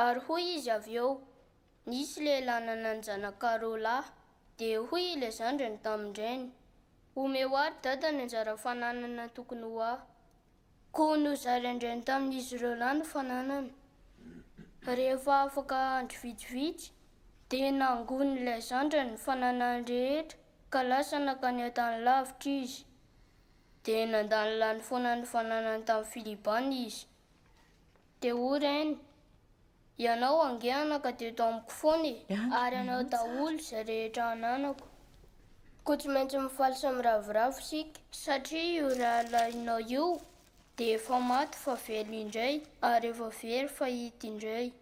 Ary hoy izy avy eo, Nisy lehilahy nanan-janaka roa lahy. Dia hoy ilay zandriny tamin-drainy, Omeo ahy ry dada ny anjara fananana tokony ho ahy. Koa nozarain-drainy tamin'izy ireo lahy ny fananany. Rehefa afaka andro vitsivitsy, dia nangonin'ilay zandriny ny fananany rehetra ka lasa nankany an-tany lavitra izy. Dia nandanilany foana ny fananany tamin'ny filibana izy. Dia hoy rainy, Ianao ange anaka teto amiko foana e, ary anao daholo izay rehetra ananako. Koa tsy maintsy mifaly sy miravoravo isika, satria io rahalahinao io dia efa maty fa velona indray, ary efa very fa hita indray.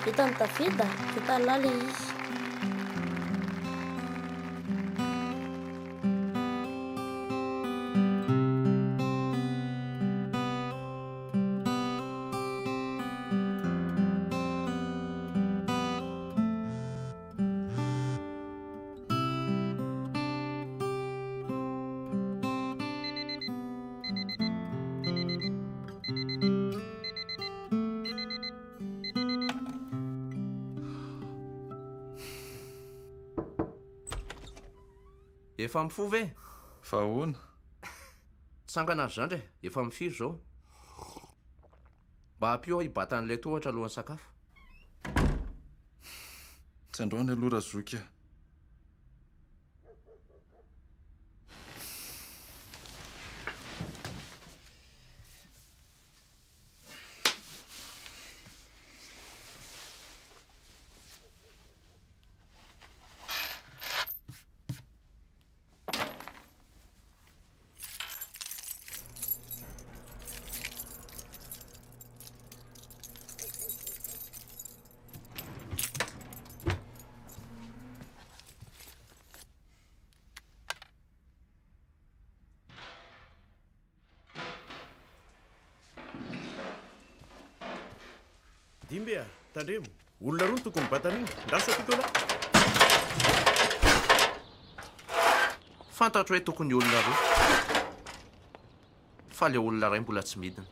Hitan'i Davida, vitan'lah ilay izy. Efa mifoha ve? Fa ahoana? Tsangana ry zandry e, efa mifiry izao. Mba ampio aho hibata an'ilay tohatra alohan'ny sakafo. Tsy androany aloha razoky a. Dimby a! Tandremo! Olona roa no tokony mibata an'iny! Ndraso aty Tola! Fantatro hoe tokony olona roa. Fa le olona iray mbola tsy midina.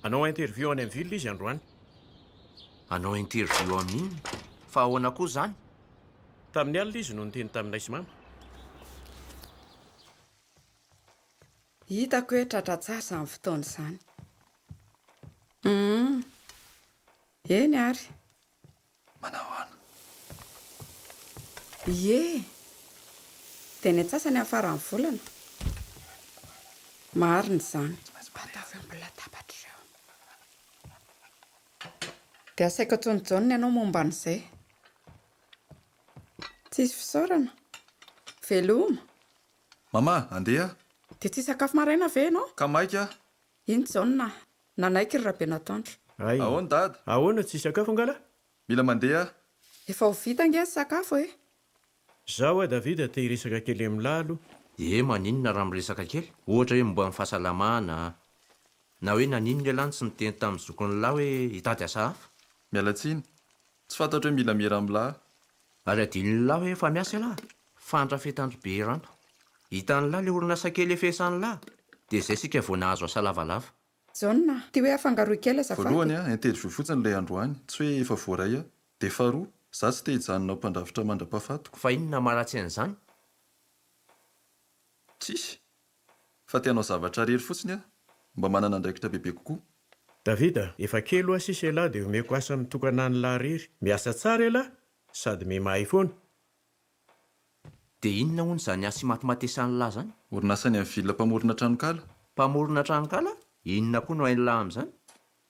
Hanao interview any amin'ny ville izy androany. Hanao interview amin'inona? Fa ahoana koa izany? Tamin'ny alina izy no niteny taminay sy mama. Hitako hoe tratra tsara izany fotoana izany. Humm. Eny ary. Manahoana? Ie. Dia ny antsasany amin'ny faran'ny volana. Marina izany. Ataovy eo ambony latabatra ireo. Dia asaiko antsoin'i Jaona ianao momba an'izay. Tsisy fisaorana. Veloma. Mama, andeha aho. Dia tsy hisakafo maraina ve ianao? Ka maika aho. Iny Jaona a! Nanaiky ry Rabenatoandro. Hay. Ahoana Dada? Ahoana tsy hisakafo angaha lahy? Mila mandeha aho. Efa ho vita ange ny sakafo e! Zaho a Davida te hiresaka kely amin'lah aloha. Ee maninona raha miresaka kely? Ohatra hoe momba ny fahasalamana, na hoe naninona ialahy no tsy niteny tamin'ny zokin'lah hoe hitady asa hafa? Miala tsiny, tsy fantatro hoe mila miera amin'lah. Ary adinon'lah hoe efa miasa ialahy? Fandrafetan-dry Beranto. Hitan'lah le orinasa kely efa esan'lah, dia zay isika vao nahazo asa lavalava. Jaona, ty hoe afangaroy kely azafady. Voalohany a, interview fotsiny ilay androany, tsy hoe efa voaray aho. Dia faharoa, za tsy te hijanona ho mpandrafitra mandra-pahafatiko. Fa inona maharatsy an'izany? Tsisy. Fa te hanao zavatra irery fotsiny aho, mba manana andraikitra bebe kokoa. Davida, efa kely hoa sisa elah dia omeko asa mitokana an'lah rery. Miasa tsara elah, sady miha mahay foana. Dia inona hono izany asa imatimatesan'lah izany? Orinasa any amin'ny ville mpamorona tranonkala. Mpamorona tranonkala? Inona koa no hain'lah amin'izany?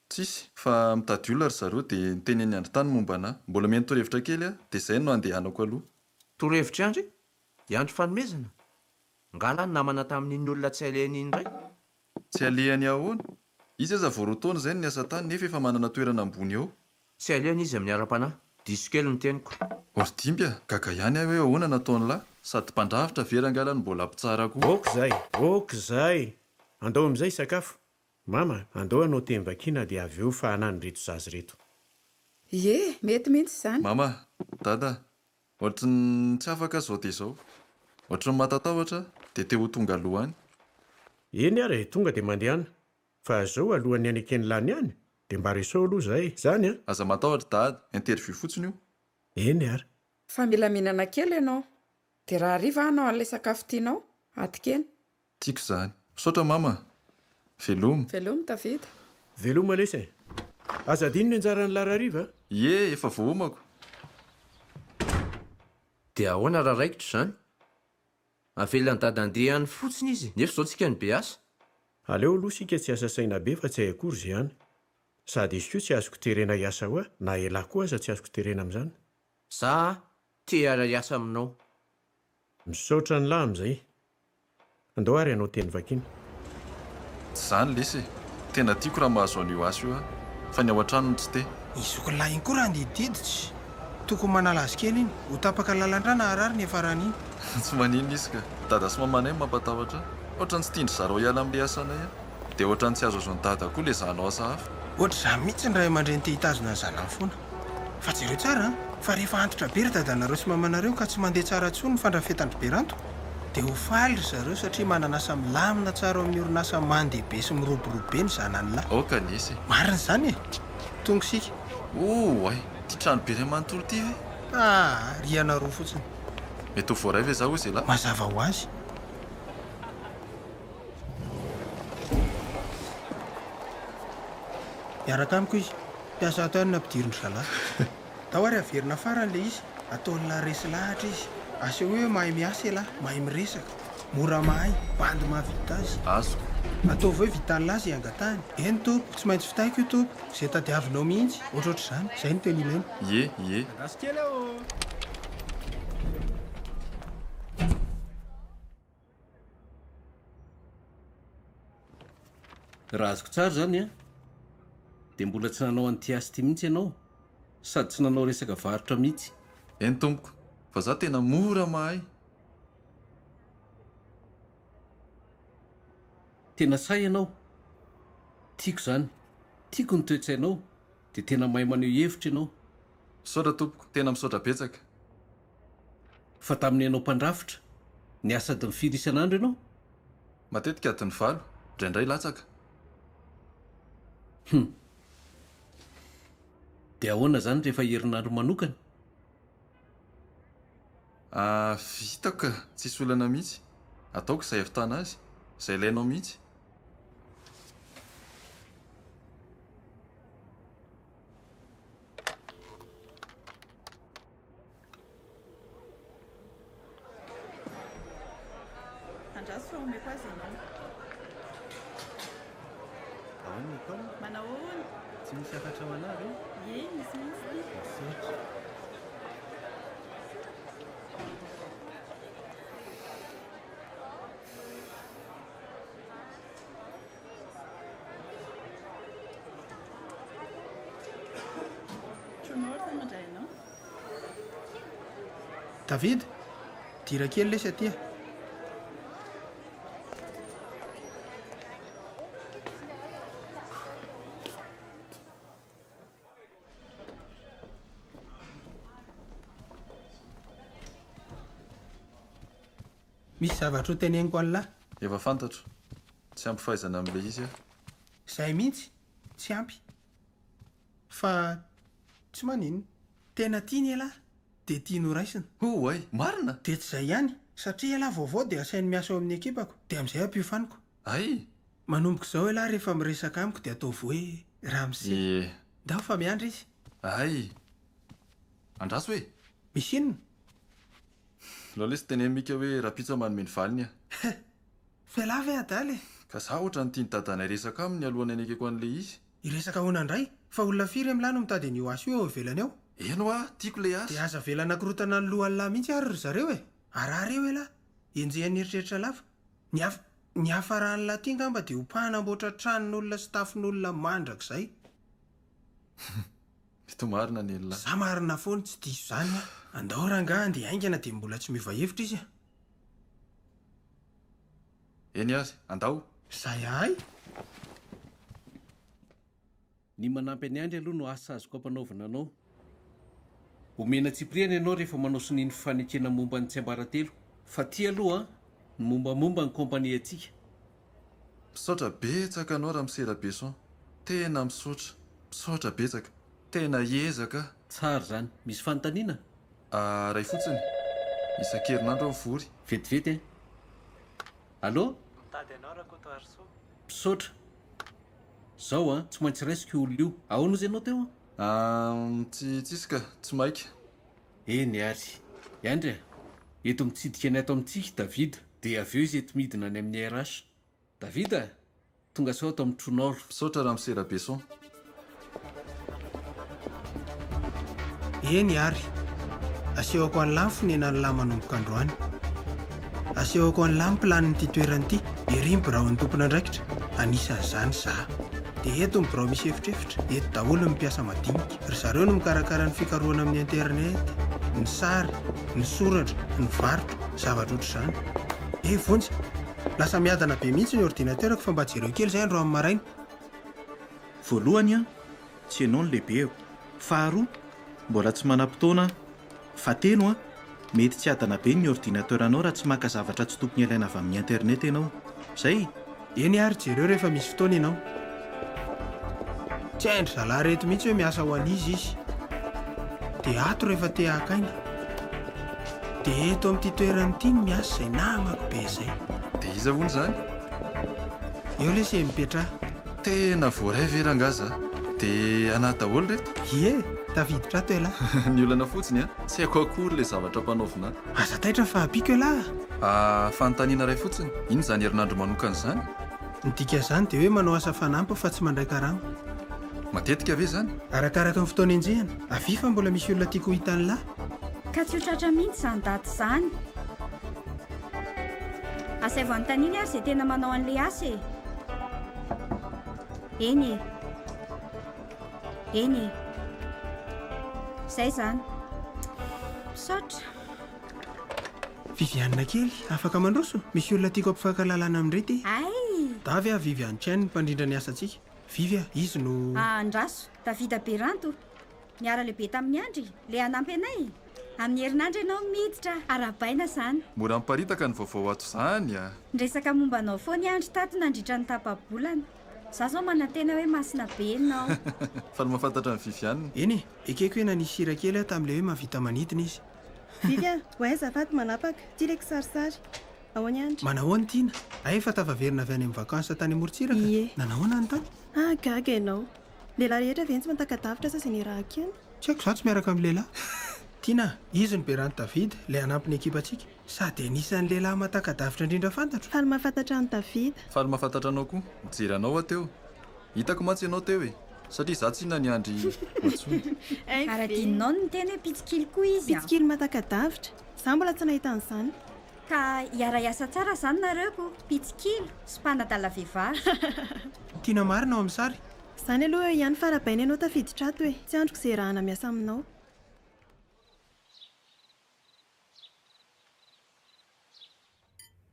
Tsisy, fa mitady olona ry zareo dia nitenen'i Andry tany momba anà. Mbola omeny torohevitra kely aho, dia izay no handehanako aloha. Torohevitr'i Andry? I Andry Fanomezana? Ngah lah namana tamin'iny olona tsy alehany iny indray? Tsy alehany ahoana? Izy aza vao roa taona izay no niasa tany nefa efa manana toerana ambony ao. Tsy alehany izy amin'ny ara-panahy. Diso kely ny teniko. Ry Dimby a! Gaga ihany aho hoe ahoana nataon'lah? Sady mpandrafitra ve rangahy lah no mbola mpitsara koa? Ok zay! Ok zay! Andao amin'izay hisakafo. Mama, andao hanao teny vakiana dia avy eo fahanana ireto zaza ireto. Ie, mety mihitsy izany. Mama, Dada, ohatry ny tsy afaka aho izao dia izao. Ohatry ny mahatatahotra aho, dia te ho tonga aloha any. Eny ary e, tonga dia mandehana. Fa zao alohan'ny haneken'lah ny any dia mba resao aloha zahay, zany an! Aza matahotra dada, interview fotsiny io. Eny ary. Fa mila mihinana kely ianao. Dia raha hariva hanao an'ilay sakafo tianao, atin-kena. Tiako izany. Misaotra mama a! Veloma. Veloma Davida. Veloma lesy e! Aza adino ny anjaran'lah rahariva a! Ie, efa voaomako. Dia ahoana raha raikitra izany? Avelan'i dada handeha any fotsiny izy nefa izao tsika no be asa. Aleo aloha isika tsy hiasa saina be fa tsy hay akory izay any. Sady izy koa tsy azoko terena hiasa ho ahy, na elah koa aza tsy azoko terena amin'izany. Za te hiara-hiasa aminao. Misaotra an'lah amin'izay. Andao ary hanao teny vakiana. Tsy izany lesy e! Tena tiako raha mahazo an'io asa io aho, fa ny ao an-trano no tsy te. Ny zokiny lahy iny koa raha handidy didy tsy tokony manala azy kely iny, ho tapaka lalan-drà na harary ny hiafarany iny. Tsy maninona izy ka. Dada sy mamanay no mampatahotra ahy. Ohatran'ny tsy tian-dry zareo hiala amin'ilay asanay aho. Dia ohatran'ny tsy azoazon'i dada koa ilay za hanao asa hafa. Ohatr'izany mihitsy ny ray aman-dreny te hitazona ny zanany foana. Fa jereo tsara an! Fa rehefa antitra be ry dadanareo sy mamanareo ka tsy mandeha tsara intsony ny fandrafetan-dry Beranto dia ho faly ry zareo satria manana asa milamina tsara ao amin'ny orinasa mandeha be sy miroborobo be ny zanany lahy. Aoka anisy e! Marina izany e! Tonga isika. Oay! Ity trano be iray manontolo ity ve? Aa! Rihana roa fotsiny. Mety ho voaray ve za hoy zela? Mazava ho azy. Miaraka amiko izy. Mpiasa ato ihany no nampidirin-dry zalahy. Ndao ary averina farany ilay izy, ataon'lah resy lahatra izy. Asehoy hoe mahay miasa elah, mahay miresaka, mora mahay, bandy mahavita azy. Azoko. Ataovy hoe vitan'lah izay angatahiny. Eny tompoko, tsy maintsy vitaiko io tompoko, izay tadiavinao mihitsy, ohatrohatr'izany. Izay no tena ilaina. Ie, ie. Andraso kely aho ô! Raha azoko tsara izany an, dia mbola tsy nanao an'ity asa ity mihitsy ianao, sady tsy nanao resaka varotra mihitsy. Eny tompoko, fa za tena mora mahay. Tena sahy ianao. Tiako izany. Tiako ny toe-tsainao, dia tena mahay maneho hevitra ianao. Misaotra tompoko, tena misaotra betsaka. Fa tamin'ny ianao mpandrafitra, niasa adiny firy isan'andro ianao? Matetika adiny valo, indraindray latsaka. Hum. Dia ahoana izany rehefa herinandro manokana? Ah, vitako ka, tsisy olana mihitsy. Ataoko izay hahavitana azy. Izay ilainao mihitsy. Andraso fa omeko azy ianao. Ahoana Nicole? Manao ahoana? Tsy misy hafatra ho anah ve? Ie, misy mihitsy ity. Misaotra. David, dira kely lesy aty a. Misy zavatra ho teneniko an'lah. Efa fantatro. Tsy ampy fahaizana amin'ilay izy aho. Izay mihitsy, tsy ampy. Fa tsy maninona. Tena tiany elah, dia tiany ho raisina. Oay! Marina? Dia tsy izay ihany, satria elah vaovao dia asainy miasa ao amin'ny ekipako, dia amin'izay ampiofaniko. Hay! Manomboka izao elah rehefa miresaka amiko dia ataovy hoe Ramose. Ie. Ndao fa miandry izy. Hay! Andraso e! Misy inona? Aleo lesy teneno Mika hoe rahampitso aho manome ny valiny ah. He! F'elah ve adala e? Ka za ohatran'ny tian'i dadanay resaka aminy alohan'ny hanekeko an'ilay izy. Hiresaka ahoana indray? Fa olona firy amlah no mitady an'io asa io ao ivelany ao? Eny hoa, tiako ilay asa. Dia aza avela hanakorontana ny lohan'lah mihitsy ary ry zareo e! Harary eo elah! Enjehan'ny eritreritra lava. Ny hafa, ny hiafaran'lah ty ngamba dia ho mpanamboatra tranon'olona sy tafon'olona mandrakizay. Mety ho marina ny an'lah. Za marina foana, tsy diso zany aho. Andao rangaha andeha haingana dia mbola tsy miova hevitra izy a. Eny ary, andao. Zay ahay. Ny manampy an'i Andry aloha no asa azoko ampanaovina anao. Omena tsipiriany ianao rehefa manao sonia ny fifanekena momba ny tsiambaratelo. Fa ty aloha ny mombamomba ny compagnie antsika. Misaotra betsaka anao Ramose Rabeson. Tena misaotra. Misaotra betsaka. Tena hiezaka aho. Tsara izany. Misy fanontaniana? Iray fotsiny. Isan-kerinandro aho mivory. Vetivety eh. Allô? Mitady anao Rakotoarisoa. Misaotra. Zao an, tsy maintsy raisiko io olona io. Ahoana ozy ianao teo an? Tsy tsisy ka, tsy maika. Eny ary. I Andry a! Eto mitsidika ny ato amintsika i David, dia avy eo izy eto midina any amin'ny RH. David a! Tonga soa ato amin'ny Trou Nord. Misaotra Ramose Rabeson. Eny ary. Asehoko an'lah ny fonenan'lah manomboka androany. Asehoko an'lah ny planin'ity toerana ity, ery ny biraon'ny tompon'andraikitra, anisan'izany za. Dia eto ny birao misy efitrefitra, eto daholo ny mpiasa madinika. Ry zareo no mikarakara ny fikarohana amin'ny internet, ny sary, ny soratra, ny varotra, zavatra ohatr'izany. Eh Vonjy! Lasa miadana be mihitsy ny ordinateur-ko fa mba jereo kely izay androany maraina. Voalohany an, tsy ianao no lehibeko. Faharoa, mbola tsy manam-potoana aho. Fahatelo an, mety tsy hiadana be ny ordinateur-nao raha tsy maka zavatra tsy tokony alaina avy amin'ny internet ianao. Izay! Eny ary, jereo rehefa misy fotoana ianao. Tsy hain-dry zalahy ireto mihitsy hoe miasa ho an'iza izy. Dia ato rehefa te haka aina. Dia eto amin'ity toerana ity no miasa izay namako be izay. Dia iza hono izany? Eo lesy e, mipetraha. Tena voaray ve rangaha za? Dia anah daholo ireto? Ie, tafiditra ato elah. Ny olana fotsiny an, tsy haiko akory ilay zavatra ampanaovina ahy. Aza taitra fa ampiako elah a! Ah, fanontaniana iray fotsiny, inona izany herinandro manokana izany? Ny dikan'izany dia hoe manao asa fanampiny fa tsy mandray karama. Matetika ve izany? Arakaraka ny fotoana enjehina. Avia fa mbola misy olona tiako ho hitan'lah. Ka tsy ho tratra mihitsy izany daty izany. Asaivo anontaniany ary izay tena manao an'ilay asa e! Eny e! Eny e! Izay izany. Misaotra. Viviane kely, afaka mandroso? Misy olona tiako hampifankahalalana amin'i Rita e! Hay! Davy a, Viviane Chen, mpandrindra ny asantsika. Vivy a, izy no. Andraso, Davida Beranto. Niara-lehibe tamin'i Andry, le hanampy anay? Amin'ny herinandro ianao miditra, arahabaina izany. Mora miparitaka ny vaovao ato izany a! Niresaka momba anao foana i Andry tato nandritra ny tapa-bolana. Za zao manantena hoe masina be ianao. Faly mahafantatra an'i Viviane. Eny e, ekeko hoe nanisy sira kely aho tamin'ilay hoe mahavita manidina izy. Vivy a, ho aiza azafady manapaka, ity ilay kisarisary. Ahoana i Andry? Manahoana Tiana? Hay efa tafaverina avy any amin'ny vacances tany amorontsiraka? Ie. Nanahoana ny tany? Ah, gaga ianao. Lehilahy rehetra ve tsy mataka-davitra sa izay nirahako ihany? Tsy haiko, izaho tsy miaraka amin'ny lehilahy. Tiana a, izy no Beranto David, ilay hanampy ny ekipantsika. Sady anisan'ny lehilahy mataka-davitra indrindra fantatro. Faly mahafantatra an'i David. Faly mahafantatra anao koa. Nijery anao aho teo. Hitako mantsy ianao teo e. Satria izaho tsinona niandry ho antsoina. Ary adinonao ny niteny hoe mpitsikilo koa izy an! Mpitsikilo mataka-davitra. Izaho mbola tsy nahita an'izany. Ka hiara-hiasa tsara izany nareo ko, mpitsikilo sy mpanadala vehivavy. Tiana marina ao amin'ny sary. Izany aloha eo ihany fa arahabaina ianao tafiditra ato e! Tsy andriko izay iarahana miasa aminao.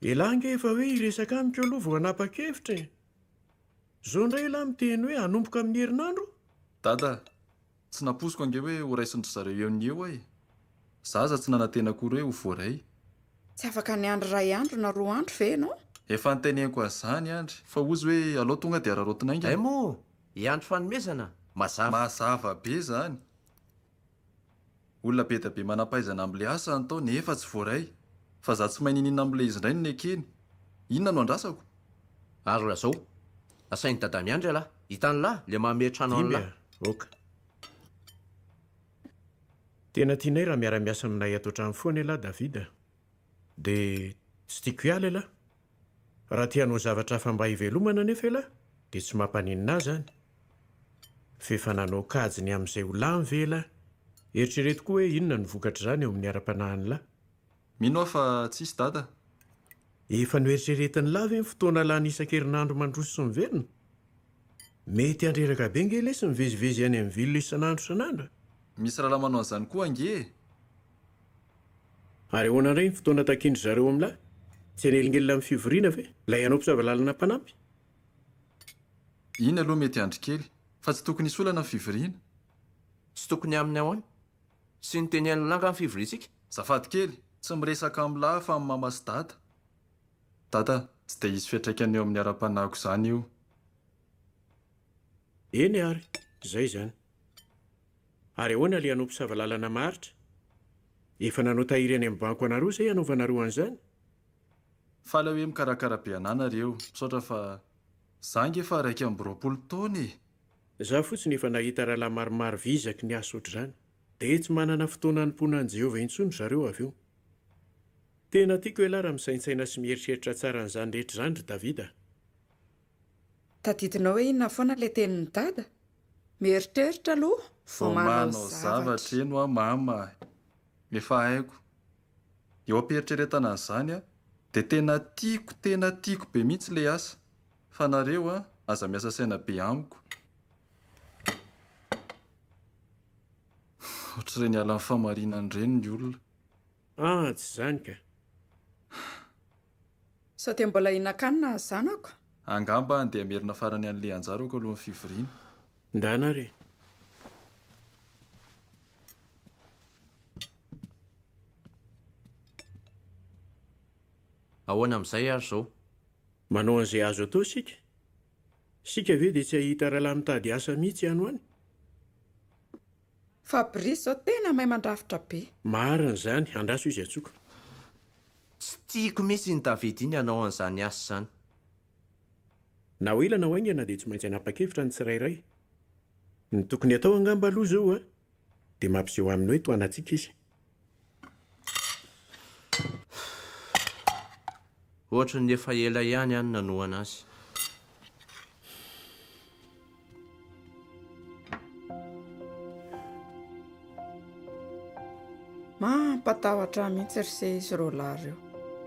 Elah ange efa hoe hiresaka amiko aloha vao hanapa-kevitra e! Zao indray elah miteny hoe hanomboka amin'ny herinandro? Dada, tsy nampoiziko ange hoe ho raisin-dry zareo eo ny eo aho e! Za aza tsy nanantena akory hoe ho voaray. Tsy afaka niandry iray andro na roa andro ve ianao? Efa noteneniko an'izany Andry, fa hozy hoe alao tonga dia araraotina haingana. Hay moa hiandry fanomezana? Mazava. Mazava be izany. Olona be dia be manam-pahaizana amin'ilay asa no tao nefa tsy voaray. Fa za tsy mahay niniana amin'ilay izy indray no nekeny. Inona no andrasako? Ary lazao. Asain'i Dada miandry ialahy. Hitan'lah le manome trano Dimy an'lah. a! Ok. Tena tianay raha miara-miasa aminay ato an-trano foana ialahy David a! Dia tsy tiako hiala ialahy. Raha te hanao zavatra hafa mba hivelomana anefa ialahy dia tsy mampaninona ahy izany. F'efa nanao kajy ny amin'izay ho lany ve ialahy? Eritrereto koa hoe inona no vokatr'izany eo amin'ny ara-panahin'ilahy. Mino aho fa tsisy Dada. Efa noeritreretin'ilahy ve ny fotoana lany isan-kerinandro mandroso sy miverina? Mety handreraka be nge lesy mivezivezy any amin'ny ville isan'andro isan'andro e! Misy rahalahy manao an'izany koa ange e! Ary ahoana indray ny fotoana takian-dry zareo amin'lah? Tsy hanelingelina amin'ny fivoriana ve? Ilay hanao mpisava lalana mpanampy? Iny aloha mety andry kely, fa tsy tokony hisy olana ny fivoriana. Tsy tokony amin'ny ahoana? Tsy niteny an'lah angaha ny fivoriantsika? Zafady kely! Tsy miresaka amin'lah fa amin'i mama sy dada. Dada, tsy dia hisy fiantraikany eo amin'ny ara-panahiko izany io. Eny ary, izay izany. Ary ahoana ilay hanao mpisava lalana maharitra? Efa nanao tahiry any amin'ny banky ho anareo izay hanaovanareo an'izany? Faly aho hoe mikarakara be anah nareo, misaotra fa za nge efa 21 taona e! Za fotsiny efa nahita rahalahy maromaro vizaky ny asa ohatr'izany, dia tsy manana fotoana hanompoana an'i Jehovah intsony ry zareo avy eo. Tena tiako ialahy raha misaintsaina sy mieritreritra tsara an'izany rehetra izany ry David a! Tadidinao hoe inona foana ilay tenin'i Dada? Mieritreritra aloha vao manao zavatra. Eny hoa mama a! Efa haiko. Eo am-pieritreretana an'izany aho dia tena tiako tena tiako be mihitsy ilay asa. Fa nareo a, aza miasa saina be amiko. Ohatr'ireny alan'ny famarinana ireny ny olona. Ah, tsy izany ka. Sao dia mbola hihinan-kanina ny zanako? Angamba handeha hamerina farany an'ilay anjarako alohan'ny fivoriana. Ndana ary e. Ahoana amin'izay ary izao? Manao an'izay azo atao isika. Isika ve dia tsy hahita rahalahy mitady asa mihitsy any ho any? Fabrice zao tena mahay mandrafitra be. Marina izany, andraso izy antsoiko. Tsy tiako mihitsy iny David iny hanao an'izany asa izany. Na ho ela na ho haingana dia tsy maintsy hanapa-kevitra ny tsirairay. Ny tokony hatao angamba aloha izao dia mampiseho aminy hoe tohanantsika izy. Ohatry ny efa ela ihany aho no nanohana azy. Mampatahotra ahy mihitsy ry se izy roalahy ireo.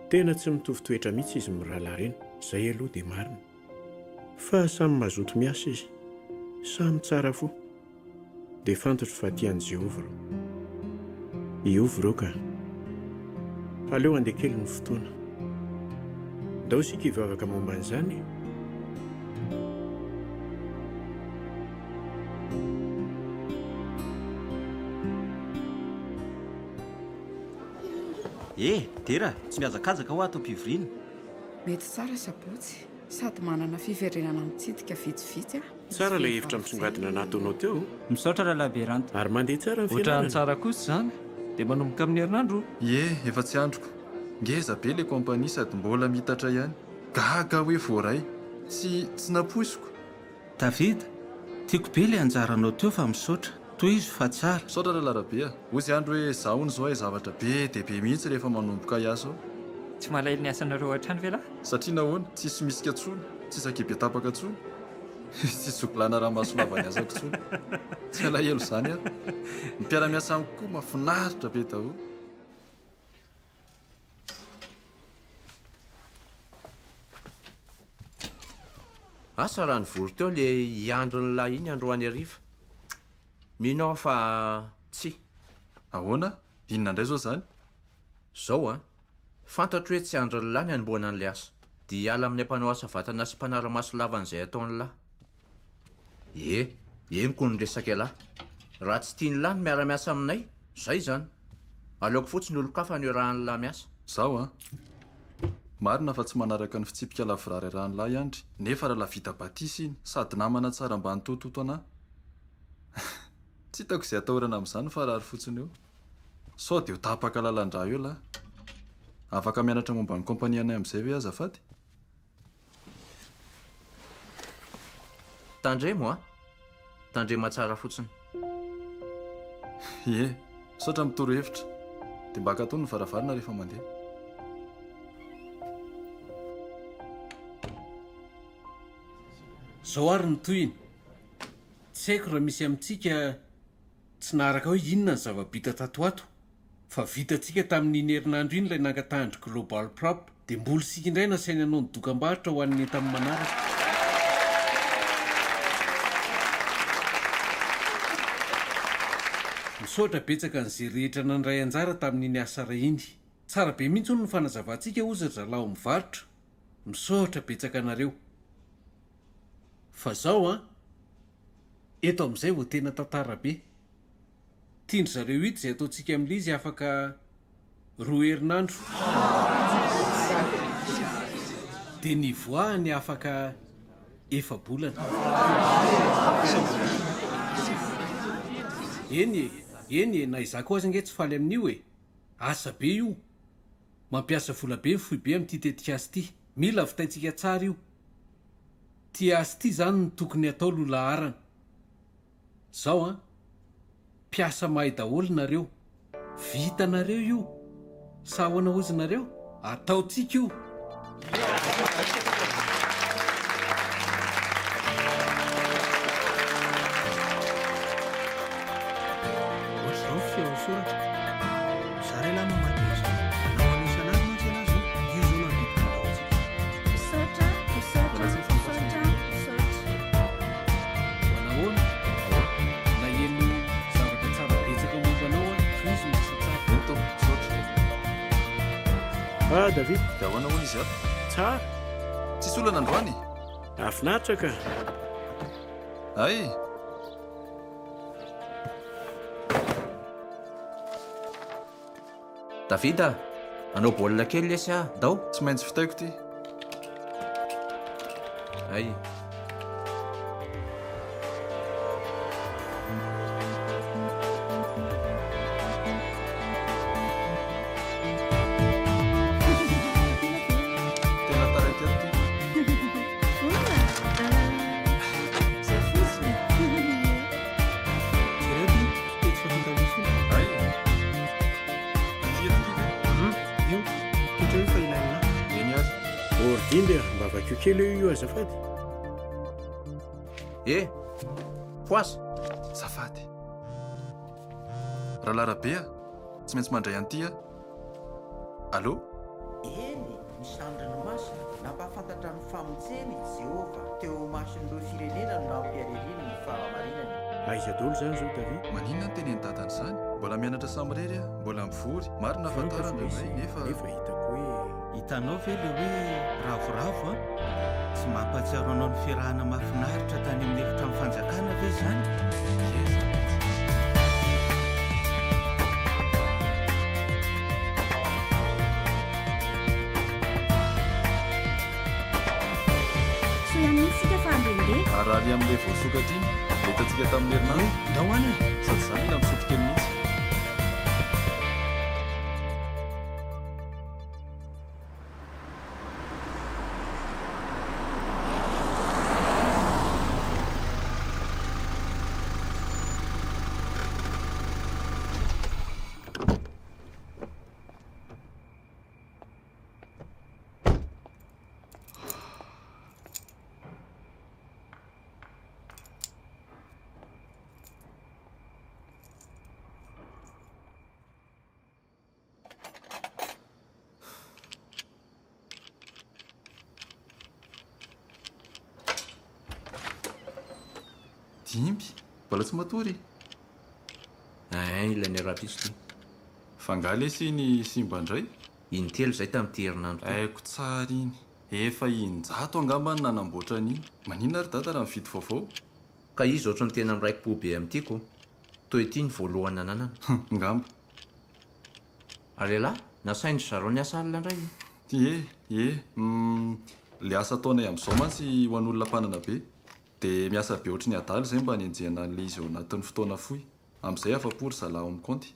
Tena tsy mitovy toetra mihitsy izy mirahalahy ireny, izay aloha dia marina. Fa samy mazoto miasa izy. Samy tsara fo. Dia fantatro fa tia an'i Jehovah ireo. Hiova ireo ka. Aleo handeha kely ny fotoana. Ndao isika hivavaka momba an'izany e. Eh! Dera, tsy mihazakazaka hoa ato am-pivoriana. Mety tsara sabotsy, sady manana fiverenana mitsidika vitsivitsy aho. Tsara ilay hevitra misongadina nataonao teo. Misaotra Rahalahy Berant. Ary mandeha tsara ny Ohatran'ny fianarana. tsara kosa izany. Dia manomboka amin'ny herinandro? Ie, efa tsy andriko. Ngeza be ilay compagnie sady mbola miitatra ihany. Gaga aho hoe voaray. Tsy, tsy nampoiziko. David, tiako be ilay anjaranao teo fa misaotra. Tohizo fa tsara. Misaotra Rahalahy Rabe a. Hozy andry hoe za hono zao hay zavatra be dia be mihitsy rehefa manomboka hiasa ao. Tsy malahelo ny asanareo hatrany ve lahy? Satria nahoana? Tsisy misika tsony, tsisy ankibe tapaka tsony, tsisy zobilana ramaso lava ny asako tsony. Tsy alahelo zany aho. Ny mpiara-miasa amiko koa mafinaritra be daholo. Asa raha nivory teo le hiandry lahy iny androany hariva. Mino aho fa tsia. Ahoana? Inona indray izao izany? Zao an! Fantatro hoe tsy andrin'lah ny hanombohana an'ilay asa. Dia hiala amin'ilay mpanao asa vatana sy mpanara-maso lava an'izay ataon'lah. Ie, henoko ny resak'ialahy. Raha tsy tian'lah ny miara-miasa aminay, zay izany. Aleoko fotsiny olon-kafa no iarahan'lah miasa. Zaho an! Marina fa tsy manaraka ny fitsipika lavorary arahan'lah i Andry, nefa rahalahy vita batisa iny, sady namana tsara mba nitototo anah. Tsy hitako izay atahorana amin'izany fa rary fotsiny eo. Sao dia ho tapaka lalan-drà eo lahy. Afaka mianatra momba ny compagnie anay amin'izay ve azafady? Tandremo a! Tandrema tsara fotsiny. Ie, misaotra amin'ny torohevitra. Dia mba akatony ny varavarana rehefa mandeha. Zao ary ny tohiny. Tsy haiko raha misy amintsika tsy naharaka hoe inona ny zava-bita tato ho ato, fa vitantsika tamin'iny herinandro iny ilay nangatahan-dry Global Prop, dia mbola isika indray nasainy hanao ny dokambarotra ho an'ny entany manaraka. Misaotra betsaka an'izay rehetra nandray anjara tamin'iny asa iray iny. Tsara be mihitsy hono ny fanazavantsika hozy ry zalahy ao mivarotra. Misaotra betsaka anareo. Fa zao an! Eto amin'izay vao tena tantara be. Tian-dry zareo hita izay ataontsika amin'ilay izy afaka. Roa herinandro. Dia nivoahany afaka efa-bolana. Eny e, eny e, na izaho koa aza ange tsy faly amin'io e. Asa be io. Mampiasa vola be ny foibe amin'ity tetikasa ity. Mila vitaintsika tsara io. Ity asa ity izany no tokony hatao loha laharana. Zao an! Mpiasa mahay daholo nareo. Vitanareo io. Sa ahoana hozy nareo? Ataontsika io. Ohatr'izao ny feon'ny soratra. Zara elah mamaky an'izao. Manao an'io isan'andro mantsy elah zao. Io zao no andidim-bola ho antsika. Misaotra, misaotra, misaotra, misaotra. Manahoana? Naheno zavatra tsara betsaka momba anao aho, tohizo ny asa tsara. Eny tompoko, misaotra. Ah David. Dia ahoana hono izy ato? Tsara. Tsisy olana androany? Nahafinaritra ka. Hay! David a! Hanao baolina kely lesy ah, ndao! Tsy maintsy vitaiko ity. Hay. Tena taraiky ato ity. Izay fotsiny e. Jereo ity, pejy fahafito ambin'ny folo. Hay. Ity eto ity ve? Hum, io. Toetra io fa ilainà. Eny ary. Ordimby a, mba vakio kely eo io azafady. Eh! Poasa! Azafady. Rahalahy Rabe a! Tsy maintsy mandray an'ity aho. Allô? Eny, ny sandriny masina, nampahafantatra ny famonjeny i Jehovah, teo imason'ireo firenena no nampiharihariany ny fahamarinany. Aiza daholo izany izao David? Maninona no tenenin'i dadany izany? Mbola mianatra samirery aho, mbola mivory. Marina fa tara Fantatro indraindray, izy nefa. nefa hitako hoe. Hitanao ve ilay hoe ravoravo an? Tsy mampahatsiaro anao ny fiarahana mahafinaritra tany amin'ny Efitrano Fanjakana ve izany? Soa ihany mihitsy isika fa handehandeha. Ary raha ary amin'ilay voasokatra iny, ilay hitantsika tamin'ny herinandro? Ie, ndao any e! Sady izaho mila misotro kely mihitsy. Dimby, mbola tsy matory? Ein, ilay niara-piso ity. Fa angaha lesy iny simba indray? Intelo izay tamin'ity herinandro ity. Haiko tsara iny. Efa in-jato angamba no nanamboatra an'iny. Maninona ry dada raha mividy vaovao? Ka izy ohatran'ny tena miraiki-po be amin'ity ko. Toa ity ny voalohany nananana. Ngamba. Ary ialahy? Nasain-dry zareo niasa alina indray e. Ie, ie. Humm, le asa ataonay amin'izao mantsy ho an'olona mpanana be. Dia miasa be ohatry ny adala izay mba hanenjehana an'ilay izy ao anatin'ny fotoana fohy. Amin'izay afa-po ry zalahy ao amin'ny kaonty.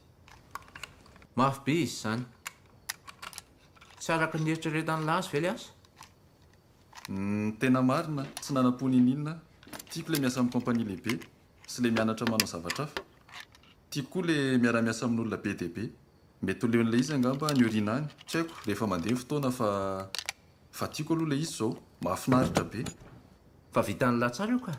Mafy be izy izany. Tsy araka ny eritreretan'lah azy ve ilay asa? Ny tena marina, tsy nanam-po n'inon'inona aho. Tiako ilay miasa amin'ny compagnie lehibe sy ilay mianatra manao zavatra hafa. Tiako koa ilay miara-miasa amin'olona be dia be. Mety ho leon'ilay izy angamba any aoriana any, tsy haiko, rehefa mandeha ny fotoana fa fa tiako aloha ilay izy izao. Mahafinaritra be. Fa vitan'lah tsara io ka.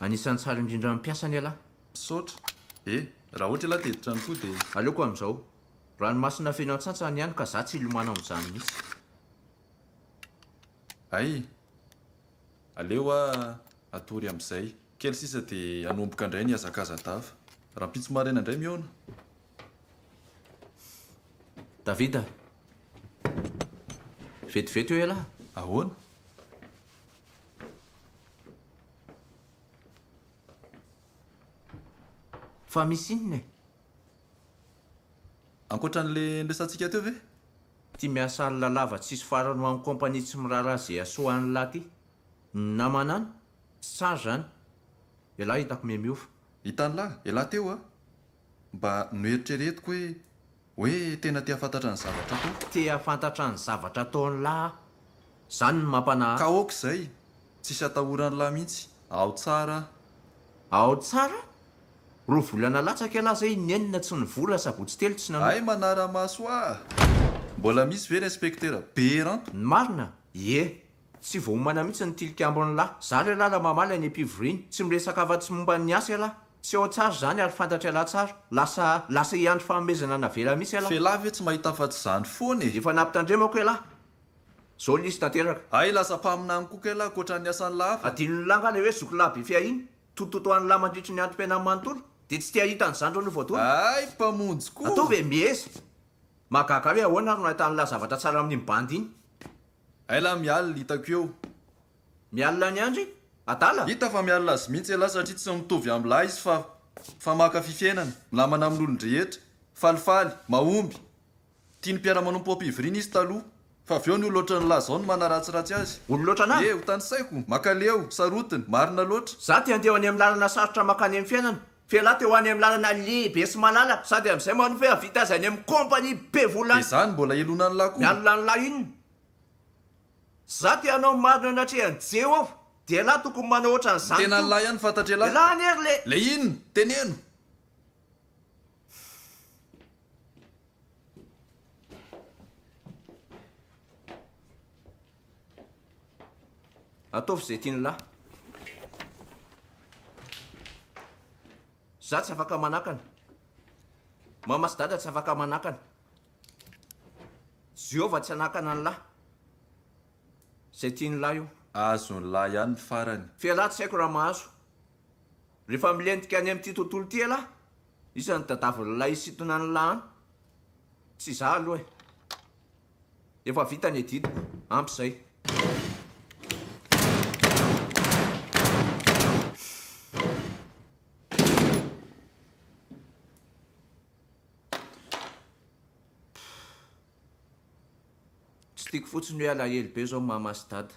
Anisan'ny tsara indrindra amin'ny mpiasany ialahy. Misaotra. E, raha ohatra ialahy te hiditra any koa dia. Aleoko amin'izao. Ranomasina feno antsantsa ny any ka za tsy hilomano amin'izany mihitsy. Hay! Aleo aho hatory amin'izay. Kely sisa dia hanomboka indray ny hazakaza-dava. Rahampitso maraina indray mihaona. David a! Vetivety eo ialahy. Ahoana? Fa misy inona e? Ankoatra an'le niresahantsika teo ve? Ty miasa alina lava tsisy farany ho an'ny compagnie tsy miraharaha ze hasoa an'lah ty. Ny namana any, tsy tsara zany. Elah hitako miha miova. Hitan'lah, elah teo a! Mba noeritreretiko hoe, hoe tena te hahafantatra ny zavatra ataoko. Te hahafantatra ny zavatra ataon'lah aho. Zany no mampanahy ahy. Ka ok izay, tsisy atahoran'lah mihitsy. Ao tsara aho. Ao tsara? Roa volana latsaka ialahy zay inenina tsy nivola sabotsy telo tsy nanao. Hay manara-maso ahy! Mbola misy ve ny inspecteur Beranto? Ny marina? Ie. Tsy voaomana mihitsy ny tilikambon'lah. Zara ialahy raha mamaly any am-pivoriana. Tsy miresaka afa-tsy momba ny asa ialahy. Tsy ao tsara izany ary fantatr'ialahy tsara. Lasa lasa hiandry fanomezana navela mihitsy ialahy. F'elah ve tsy mahita afa-tsy izany foana e? Efa nampitandremako ialahy. Zao lisy tanteraka. Hay lasa mpaminany koa kay lah ankoatran'ny asan'lah hafa. Adinon'lah angaha ilay hoe zokilahy be fiahiana? Tototo an'lah mandritry ny androm-piainany manontolo? Dia tsy te hahita ny zandriny ho voadona? Hay mpamonjy koa! Ataovy e, miheza! Mahagaga ahy hoe ahoana ary no ahitan'lah zavatra tsara amin'iny bandy iny? Hay lah mialona hitako eo. Mialona an'i Andry? Adala? Hita fa mialona azy mihitsy elah satria tsy mitovy amin'lah izy fa fa mankafy fiainana, minamana amin'olon-drehetra, falifaly, mahomby. Tia ny mpiara-manompo am-pivoriana izy taloha, fa avy eo ny olona ohatran'lah zao no manaratsiratsy azy. Olona ohatran'ahy? Ie, ho tanisaiko, mankaleo, sarotiny, marina loatra. Za te handeha any amin'ny lalana sarotra mankany amin'ny fiainana, f'elah te ho any amin'ny lalana lehibe sy malalaka, sady amin'izay manofy hoe hahavita azy any amin'ny compagnie be vola Dia any. zany mbola helonan'lah koa. Mialona an'lah inona? Za te hanao ny marina eo anatrehan'i Jehovah, dia elah tokony manao Ny ohatran'izany koa. tenan'lah ihany fantatr'elah. Elah anie ry le. Le inona? Teneno! Ataovy izay tian'lah. Za tsy afaka manakana. Mama sy dada tsy afaka manakana. Jehovah tsy hanakana an'lah. Izay tian'lah io. Azon'lah ihany ny farany. F'elah tsy haiko raha mahazo. Rehefa milentika any amin'ity tontolo ity elah, iza no tadavin'ilay hisintona an'lah any? Tsy izaho aloha e. Efa vita ny adidiko, ampy izay. Tsy tiako fotsiny hoe alahelo be izao mama sy dada.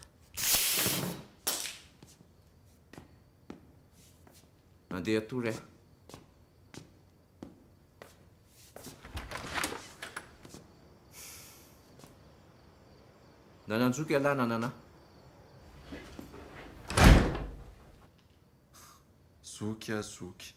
Andeha hatory aho. Nanan-joky ialahy nanana. Zoky ah zoky.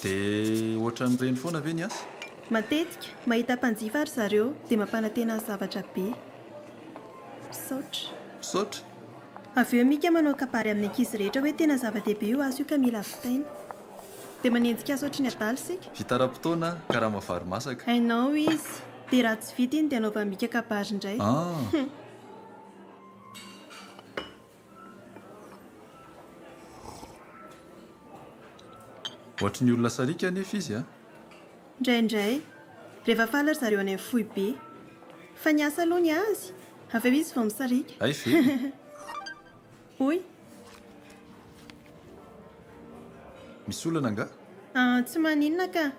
Dia ohatran'ireny foana ve ny asa? Matetika, mahita mpanjifa ry zareo dia mampanantena zavatra be. Misaotra. Misaotra. Avy eo Mika manao kabary amin'ny ankizy rehetra hoe tena zava-dehibe io asa io ka mila vitaina. Dia manenjika azy ohatry ny adala isika. Vita ara-potoana, karama vary masaka. Hainao izy. Dia raha tsy vita iny dia anaovan'i Mika kabary indray. Ah. Ohatry ny olona sariaka anefa izy an! Indraindray, rehefa faly ry zareo any amin'ny foibe. Fa ny asa aloha ny azy, avy eo izy vao misariaka. Hay ve? Hoy. Misy olana angaha? Ah, tsy maninona ka.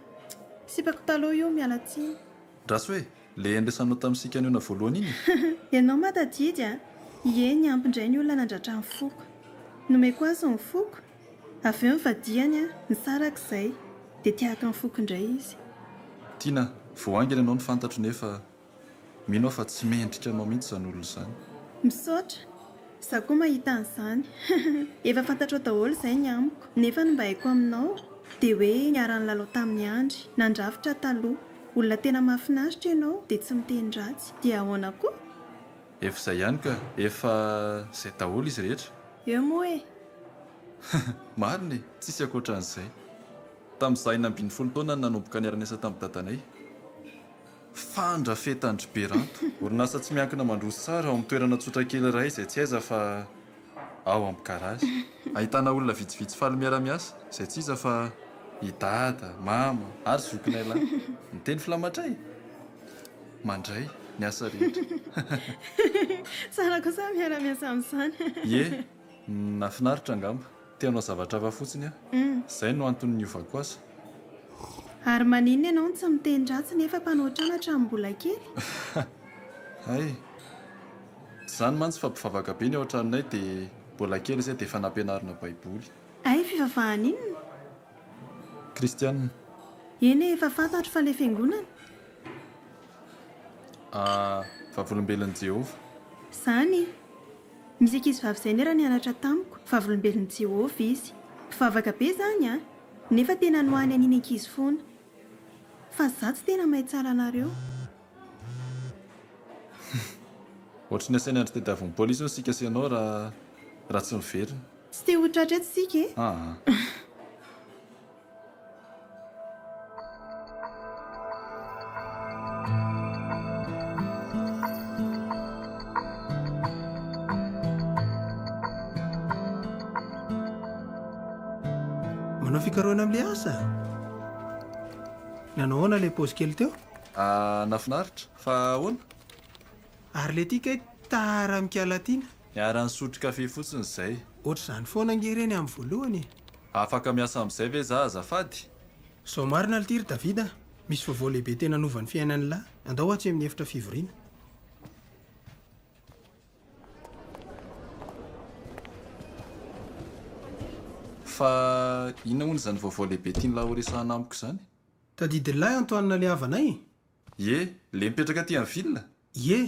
Sipako taloha io, miala tsiny. Ndraso e! Le niresahanao tamin'i Sikaniona voalohany iny? Ianao mahatadidy a! Ie, niampy indray ny olona nandratra ny foko. Nomeko azy ny foko, avy eo nivadihany aho, nisaraka izay, dia te haka ny foko indray izy. Tiana, vao haingana ianao no fantatro nefa mino aho fa tsy mendrika anao mihitsy izany olona izany. Misaotra, za koa mahita an'izany. Efa fantatrao daholo izay ny amiko, nefa ny mba haiko aminao dia hoe niara-nilalao tamin'i Andry, nandrafitra taloha. Olona tena mahafinaritra ianao dia tsy miteny ratsy. Dia ahoana koa? Efa izay ihany ka. Efa izay daholo izy rehetra. Eo moa e! Marina e! Tsisy ankoatran'izay. Tamin'izaho 16 taona no nanomboka niara-niasa tamin'i dadanay. Fandrafetan-dry Beranto. Orinasa tsy miankina mandroso tsara ao amin'ny toerana tsotra kely iray izay tsy aiza fa ao amin'ny garazy. Ahitana olona vitsivitsy faly miara-miasa izay tsy iza fa i Dada, Mama ary zokinay lahy. Miteny filamatray? Mandray ny asa rehetra. Tsara kosa ny miara-miasa amin'izany. Ie, nahafinaritra angamba. Te hanao zavatra hafa fotsiny aho. Izay no antony niovako asa. Ary maninona ianao no tsy miteny ratsy nefa mpanao trano hatramin'ny mbola kely? Hay. Tsy izany mantsy fa mpivavaka be ny ao an-tranonay dia mbola kely izay dia efa nampianarina baiboly. Hay, fivavahana inona? Kristianina. Eny e, efa fantatro fa ilay fiangonana. Ah, Vavolombelon'i Jehovah. Izany e! Misy ankizivavy izay niara-nianatra tamiko, Vavolombelon'i Jehovah izy. Mpivavaka be izany an! Nefa tena nohany an'iny ankizy foana. Fa za tsy tena mahay tsara anareo. Ohatry ny asain'i Andry tadiavin'ny polisy hono isika sy ianao raha raha tsy miverina. Tsy te ho tratra eto isika e! Aa. Manao fikarohana amin'ilay asa? Nanao ahoana ilay paozy kely teo? Ah, nahafinaritra. Fa ahoana? Ary ilay ity kay tara mikala tiana. Niara-nisotro kafe fotsiny izay. Ohatr'izany foana ange ireny amin'ny voalohany e. Afaka miasa amin'izay ve za azafady? Zao marina lty ry Davida a! Misy vaovao lehibe tena hanova ny fiainan'lah. Andao atsy amin'ny efitra fivoriana. Fa inona hono izany vaovao lehibe tian'lah horesahana amiko izany? Tadidin'lah i Antoine le havanay? Ie, le mipetraka aty amin'ny ville? Ie,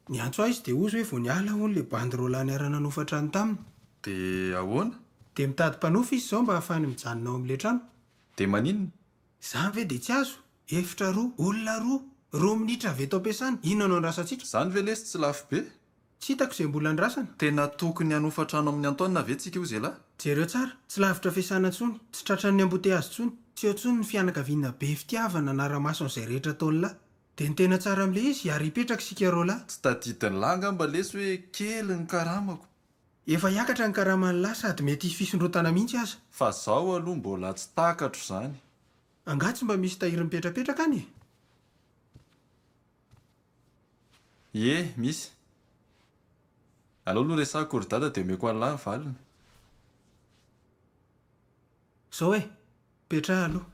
niantso ahy izy dia hozy hoe vao niala hono le bandy roalahy niara-nanofa trano taminy. Dia ahoana? Dia mitady mpanofa izy izao mba hahafahany mijanona ao amin'ilay trano. Dia maninona? Izany ve dia tsy azo? Efitra roa, olona roa, roa minitra avy eto am-piasana, inona no andrasantsika? Izany ve lesy tsy lafo be? Tsy hitako izay mbola andrasana. Tena tokony hanofa trano amin'i Antoine ve tsika hozy elah? Jereo tsara, tsy lavitra fiasana intsony, tsy tratran'ny amboteazy intsony, tsy eo intsony ny fianakaviana be fitiavana hanara-maso an'izay rehetra ataon'lah. Dia ny tena tsara amin'ilay izy, ary hipetraka isika roalahy. Tsy tadidin'lah angamba lesy hoe kely ny karamako. Efa hiakatra ny karaman'lah sady mety hisy fisondrotana mihitsy aza. Fa zaho aloha mbola tsy takatro izany. Angaha tsy mba misy tahiry mipetrapetraka any e? Ie, misy. Aleo aloha resahiko ry dada dia omeko an'lah ny valiny. Zao e! Petraha aloha.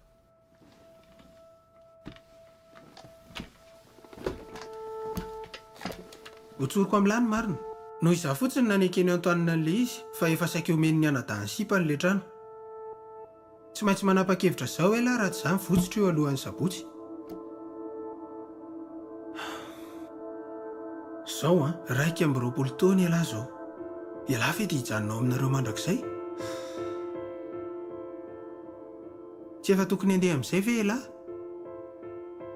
Hotsoriko amin'lah ny marina. Noho izaho fotsiny naneken'i Antoine an'ilay izy fa efa saika omen'ny anadahin'ny sipany ilay trano. Tsy maintsy manapa-kevitra izao elah raha tsy izany votsotra io alohan'ny sabotsy. Zao an, 21 taona elah zao. Elah ve dia hijanona ao aminareo mandrakizay? Tsy efa tokony handeha amin'izay ve elah?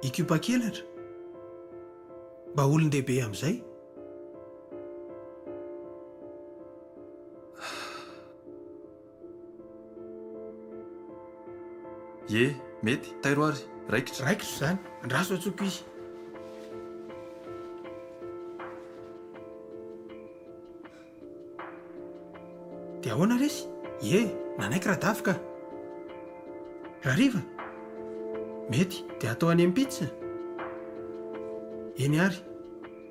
Hikopa-kelatra? Mba olon-dehibe amin'izay? Ie, mety, tairo ary, raikitra. Raikitra izany, andraso antsoiko izy. Dia ahoana resy? Ie, nanaiky Radavy ka. Rahariva? Mety, dia atao any amin'ny pizza? Eny ary,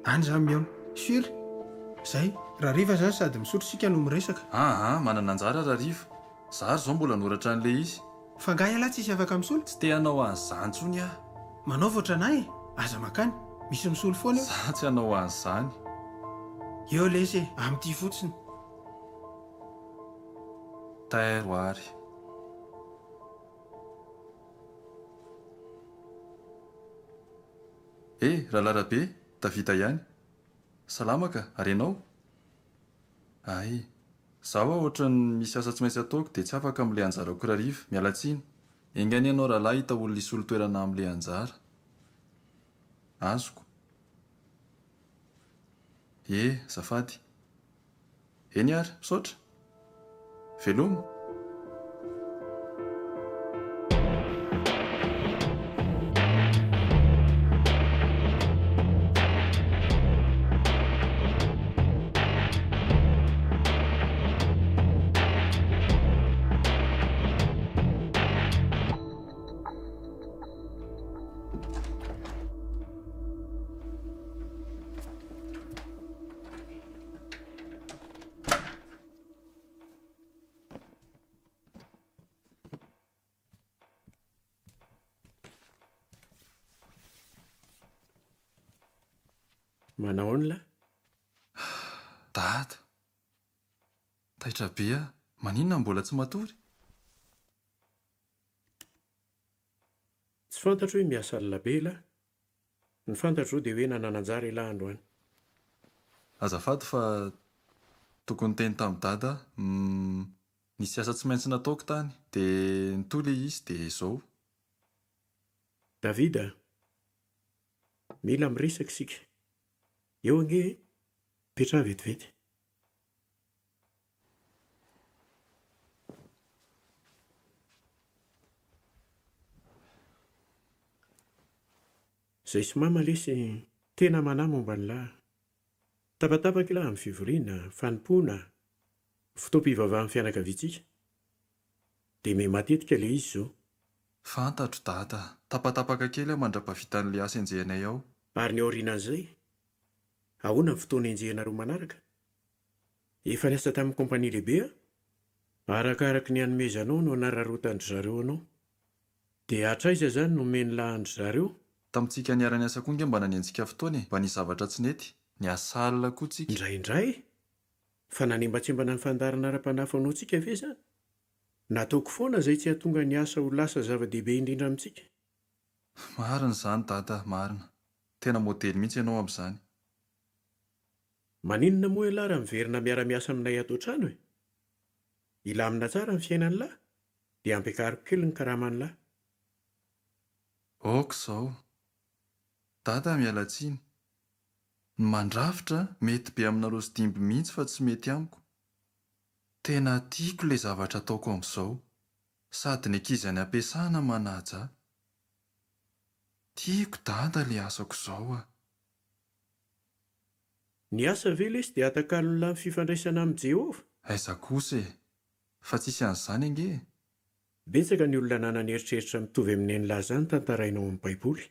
any izany mihaona. Sûr? Zay, rahariva izany sady misotro isika no miresaka. Aa, manana anjara Rahariva. Za ary izao mbola hanoratra an'ilay izy. Fa angaha ialahy tsisy afaka misolo? Tsy te hanao an'izany intsony aho. Manaova ohatran'ahy e! Aza mankany. Misy misolo foana eo. Za tsy hanao an'izany. Eo lesy e! Amin'ity fotsiny. Tairo ary. Eh, Rahalahy Rabe, Davida ihany. Salama ka, ary ianao? Hay. Za hoa ohatran'ny misy asa tsy maintsy ataoko dia tsy afaka amin'ilay anjarako rahariva. Miala tsiny. Enga anie ianao rahalahy hita olona hisolo toerana amin'ilay anjara. Azoko. Ie, azafady. Eny ary, misaotra. Veloma. Manao ahoana lahy? Dada! Taitra be aho. Maninona no mbola tsy matory? Tsy fantatro hoe miasa alina be elah. Ny fantatro zao dia hoe nanana anjara elah androany. Azafady fa tokony niteny tamin'i Dada aho. Humm nisy asa tsy maintsy nataoko tany dia nitohy ilay izy dia izao. David a! Mila miresaka isika. Eo ange e! Mipetraha vetivety. Zay sy mama lesy tena manahy momba an'lah. Tapatapaka ilah amin'ny fivoriana, fanompoana, fotoam-pivavahan'ny fianakaviantsika. Dia miha matetika ilay izy izao. Fantatro Dada. Tapatapaka kely aho mandra-pahavitan'ilay asa enjehinay ao. Ary ny aorianan'izay? Ahoana ny fotoana enjehinareo manaraka? Efa niasa tamin'ny kompania lehibe aho. Arakaraky ny anomezanao no anararaotan-dry zareo anao. Dia hatraiza izany no omen'lah an-dry zareo? Tamintsika niara-niasa koa nge mba nanenjika fotoana e, mba nisy zavatra tsy nety. Niasa alina koa tsika. Indraindray? Fa nanembantsembana ny fandaharana ara-panahy fanaontsika ve izany? Nataoko foana izay tsy hahatonga ny asa ho lasa zava-dehibe indrindra amintsika. Marina izany Dada, marina. Tena modely mihitsy ianao amin'izany. Maninona moa ialahy raha miverina miara-miasa aminay ato an-trano e? Hilamina tsara ny fiainan'lah, dia ampiakariko kely ny karaman'lah. Ok izao. Dada miala tsiny. Ny mandrafitra mety be aminareo sy Dimby mihitsy fa tsy mety amiko. Tena tiako ilay zavatra ataoko amin'izao. Sady ny ankizy any am-piasana manaja ahy. Tiako Dada ilay asako izao a. Ny asa ve lesy dia atakalon'lah ny fifandraisana amin'i Jehovah? Aiza kosa e! Fa tsisy an'izany ange e! Betsaka ny olona nanana eritreritra mitovy amin'ny an'lah izany tantaraina ao amin'ny Baiboly.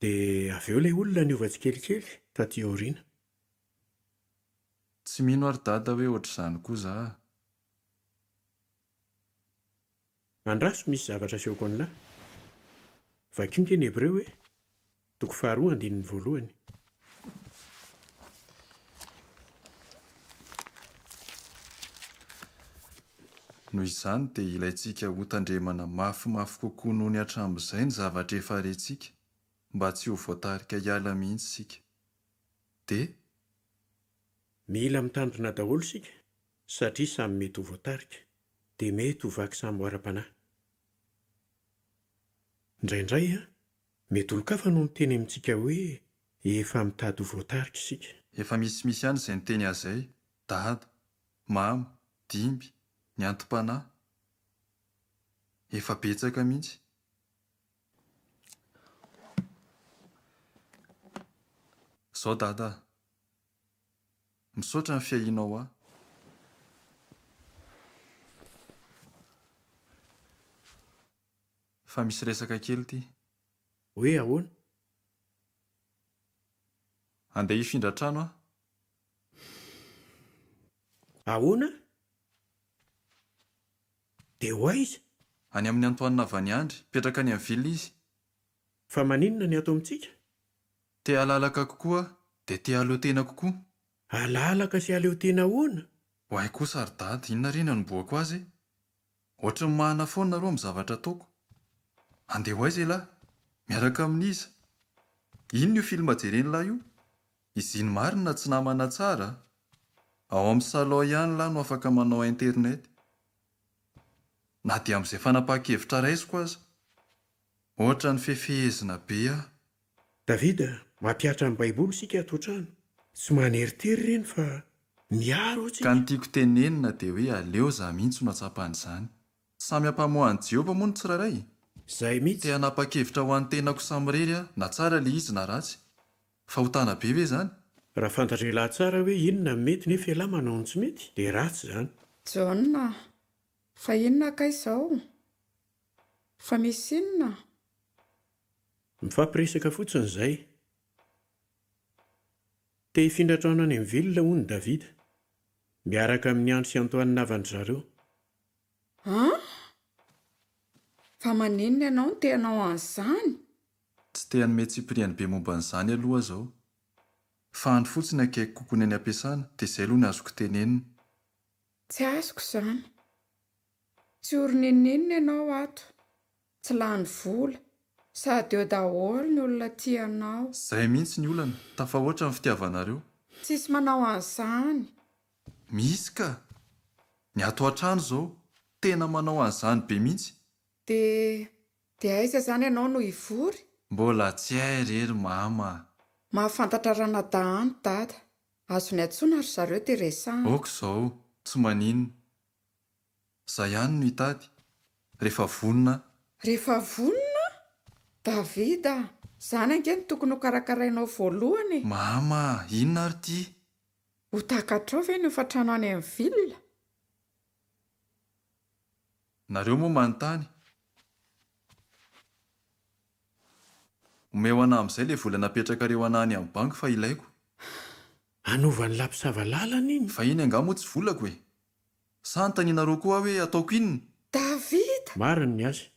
Dia avy eo ilay olona niova tsikelikely taty aoriana. Tsy mino aho ry Dada hoe ohatr'izany koa za a! Andraso misy zavatra asehoko an'lah. Vakio nge ny Hebreo e! Toko faharoa andininy voalohany. Noho izany dia ilaintsika hotandremana mafimafy kokoa noho ny hatramin'izay ny zavatra efa rentsika, mba tsy ho voatarika hiala mihitsy isika. Dia. Mila mitandrina daholo isika satria samy mety ho voatarika, dia mety ho vaky sambo ara-panahy. Indraindray, mety olon-kafa no miteny amintsika hoe efa mitady ho voatarika isika. Efa misimisy ihany izay niteny azy izay, Dada, Mama, Dimby, ny anti-panahy. Efa betsaka mihitsy. Izao Dada a! Misaotra ny fiahianao ahy. Fa misy resaka kely ity. Hoe ahoana? Andeha hifindra trano aho. Ahoana? Dia ho aiza? Any amin'i Antoine havan'i Andry. Mipetraka any amin'ny ville izy. Fa maninona ny ato amintsika? Te halalaka kokoa aho, dia te hahaleo tena kokoa. Halalaka sy hahaleo tena ahoana? Oay kosa ry dada, inona re ny hanombohako azy e? Ohatry ny mahana foana nareo amin'ny zavatra ataoko. Andeha ho aiza ialahy? Miaraka amin'iza? Inona io film jeren'ilahy io? Izy iny marina tsy namana tsara a! Ao amin'ny salon ihany lahy no afaka manao internet. Na dia amin'izay fanapahan-kevitra raisiko aza. Ohatran'ny fefehezina be aho. David, mampihatra ny Baiboly isika ato an-trano. Tsy maneritery ireny fa miaro Ka antsika. ny tiako tenenina dia hoe aleo za mihitsy no hatsapa an'izany. Samy ampamoahan'i Jehovah moa ny tsirairay e. Zay mihitsy. Te hanapa-kevitra ho an'ny tenako samirery aho, na tsara ilay izy na ratsy. Fahotana be ve izany? Raha fantatr'ialahy tsara hoe inona no mety nefa ialahy manao ny tsy mety dia ratsy izany. Jaona, Fa inona kay izao? Fa misy inona? Mifampiresaka fotsiny izay. Te hifindra trano any amin'ny ville hono Davida. Miaraka amin'i Andry sy Antoine havan-dry zareo. An? Fa maninona ianao no te hanao an'izany? Tsy te hanome tsipiriany be momba an'izany aloha aho izao. Fa any fotsiny akaiky kokoa ny any am-piasana, dia izay aloha ny azoko tenenina. Tsy azoko izany. Tsy ory n'inon'inona ianao ato. Tsy lany vola. Sady eo daholo ny olona tia anao. Izay mihitsy ny olana, tafahoatra ny fitiavanareo. Tsisy manao an'izany. Misy ka! Ny ato an-trano izao, tena manao an'izany be mihitsy. Dia, dia aiza izany ianao no hivory? Mbola tsy hay re ry mama a! Mahafantatra ranadahy any dada. Azony antsoina ry zareo dia resahana. Ok izao, tsy maninona. Za ihany no hitady, rehefa vonona aho. Rehefa vonona? David a! Izany ange no tokony hokarakarainao voalohany e! Mama a! Inona ary ity? Ho takatrao ve ny hofantrano any amin'ny ville? Nareo moa manontany. Omeo anah amin'izay ilay vola napetrakareo anah any amin'ny banky fa ilaiko. Hanovan'ny lapisava lalana iny. Fa iny angaha moa tsy volako e! Sa anontanianareo koa aho hoe ataoko inona? David! Marina ny azy.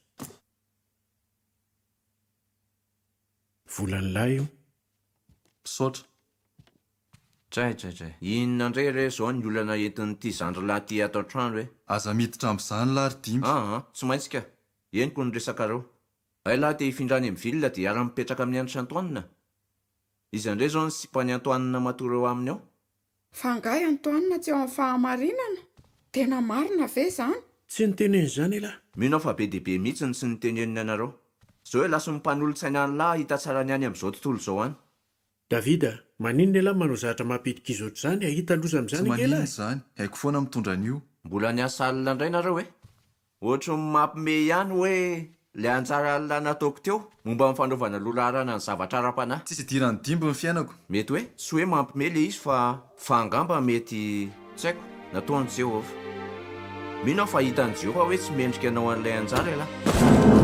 Volan'lahy io. Misaotra. Dray dray dray. Inona indray re izao ny olana entin'ity zandrilahy ity ato an-trano e? Aza miditra amin'izany lahy ry Dimby. Aa, tsy maintsy ka. Henoko ny resakareo. Hay lahy te hifindra any amin'ny ville dia hiara-mipetraka amin'i Andry sy Antoine? Iza indray izao ny sipan'i Antoine matory eo aminy ao? Fa angaha i Antoine tsy eo amin'ny fahamarinana? Tena marina ve izany? Tsy niteneny izany elah. Mino aho fa be dia be mihitsy ny tsy niteneniny anareo. Zao elah sy ny mpanolotsaina an'lah hahita tsara ny any amin'izao tontolo izao any. David a, maninona elah manao zavatra mampidi-kizo ohatr'izany, hahita loza Tsy amin'izany ange elah maninona e! izany, haiko foana mitondra an'io. Mbola niasa alina indray nareo e! Ohatry ny mampime ihany hoe ilay anjara alina nataoko teo momba ny fanaovana loha laharana ny zavatra ara-panahy. Tsisy idiran'ny dimby ny fiainako. Mety hoe tsy hoe mampime ilay izy fa fa angamba mety tsy haiko, nataon'i Jehovah. Mino aho fa hitan'i Jehovah hoe tsy mendrika anao an'ilay anjara ialahy.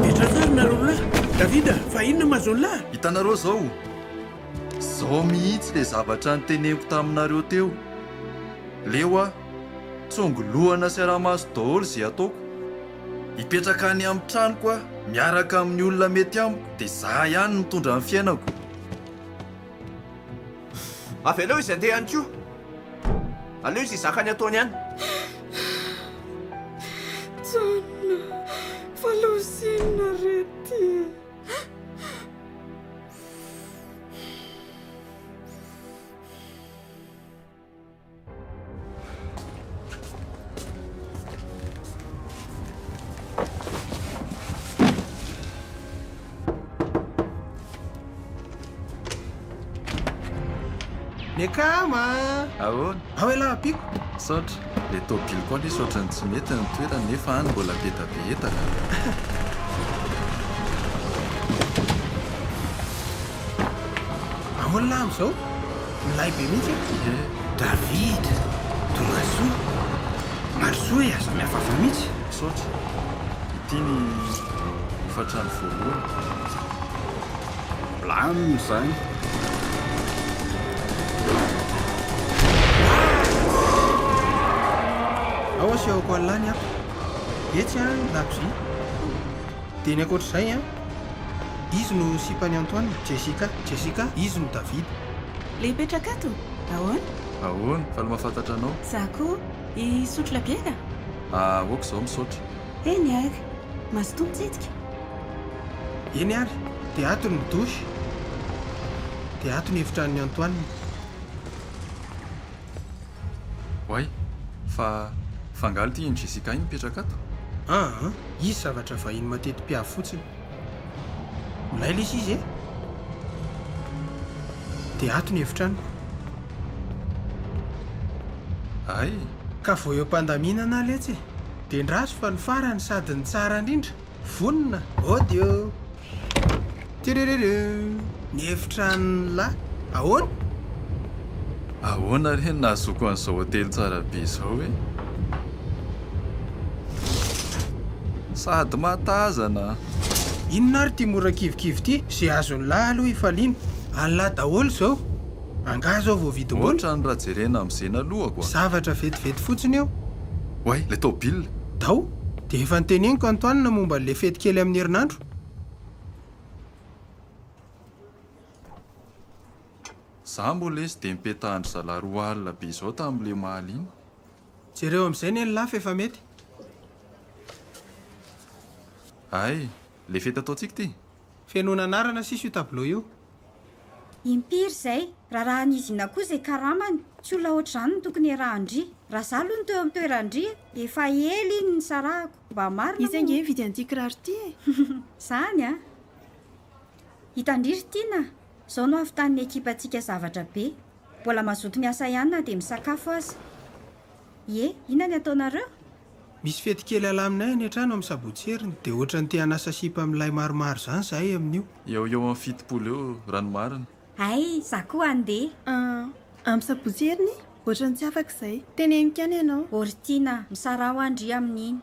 Mipetraha tsara nareo roa lahy. David a, fa inona mahazo an'lah? Hitanareo izao? Izao mihitsy ilay zavatra noteneniko taminareo teo. Leo aho. Tsongolohana sy arahamaso daholo izay ataoko. Hipetraka any amin'ny tranoko aho, miaraka amin'ny olona mety amiko, dia izaho ihany no mitondra ny fiainako. Avelao izy handeha ihany koa. Aleo izy hizaka ny ataony any. Jaona, fa loza inona re ity e? Ny akama a! Ahoana? Ao ialahy ampiako. Misaotra. Ilay tôbily koa lesy ohatran'ny tsy mety ny toerany nefa any mbola be da be entana. Ahoana lahy amin'izao? Milay be mihitsy e! Ie. David! Tonga soa! Mandrosoa e, aza mihafahafa mihitsy! Misaotra. Ity ny hofantrano voalohany. Milamina izany. Ao asehoko an'lah ny ato. Etsy an ny lakozia. Dia ny ankoatr'izay an, izy no sipan'i Antoine, Jessica. Jessica, izy no David. Le hipetraka ato? Ahoana? Ahoana? Faly mahafantatra anao. Za koa. Hisotro labiera? Ah, ok izao misaotra. Eny ary. Mazotoa mitsidika. Eny ary. Dia ato ny douche. Dia ato ny efitranon'i Antoine. Oay, fa fa angaha ity iny Jessica iny mipetraka ato? Aa, izy zavatra vahiny mateti-piavy fotsiny. Milay lesy izy e! Dia ato ny efitranoko. Hay! Ka vao eo am-pandaminana aho letsy e! Dia ndraso fa ny farany sady ny tsara indrindra! Vonona! Audio! Tiriririn! Ny efitranon'lah! Ahoana? Ahoana re no nahazoako an'izao hotely tsara be izao e? Sady mahatazana an! Inona ary ity mora kivikivy ity? Izay azon'lah aloha ifaliana. An'lah daholo izao! Angaha izao vao vidim-bola? Ohatran'ny raha jerena amin'izay nalohako a! Zavatra vetivety fotsiny io. Oay, ilay tôbila! Tao? Dia efa noteneniko Antoine momba an'ilay fety kely amin'ny herinandro. Za mbola izy dia nipetahan-dry zalahy roa alina be izao tamin'ilay omaly iny. Jereo amin'izay anie ny lafy efa mety. Hay, ilay fety ataontsika ity? Fenoina anarana sisa io tableau io. Impiry izay? Rarahan'izy ina koa izay karamany. Tsy olona ohatr'izany no tokony iarahan-dry. Raha za aloha no teo amin'ny toeran-dry, efa ela iny nisarahako. Mba marina Izy moa. ange mividy an'ity kiraro ity e! Zany a! Hitan-dry ry Tiana, izao no ahavitan'ny ekipantsika zavatra be. Mbola mazoto miasa ihany na dia misakafo aza. Ie, inona ny ataonareo? Misy fety kely alaminay any an-trano amin'ny sabotsy heriny dia ohatran'ny te hanasa sipa milay maromaro izany izahay amin'io. Eo ho eo amin'ny 70 eo raha ny marina. Hay, za koa handeha. An, amin'ny sabotsy heriny? Ohatran'ny tsy afaka izay. Teneniko ihany ianao. Ô ry Tiana, misaraha hoa ndry amin'iny.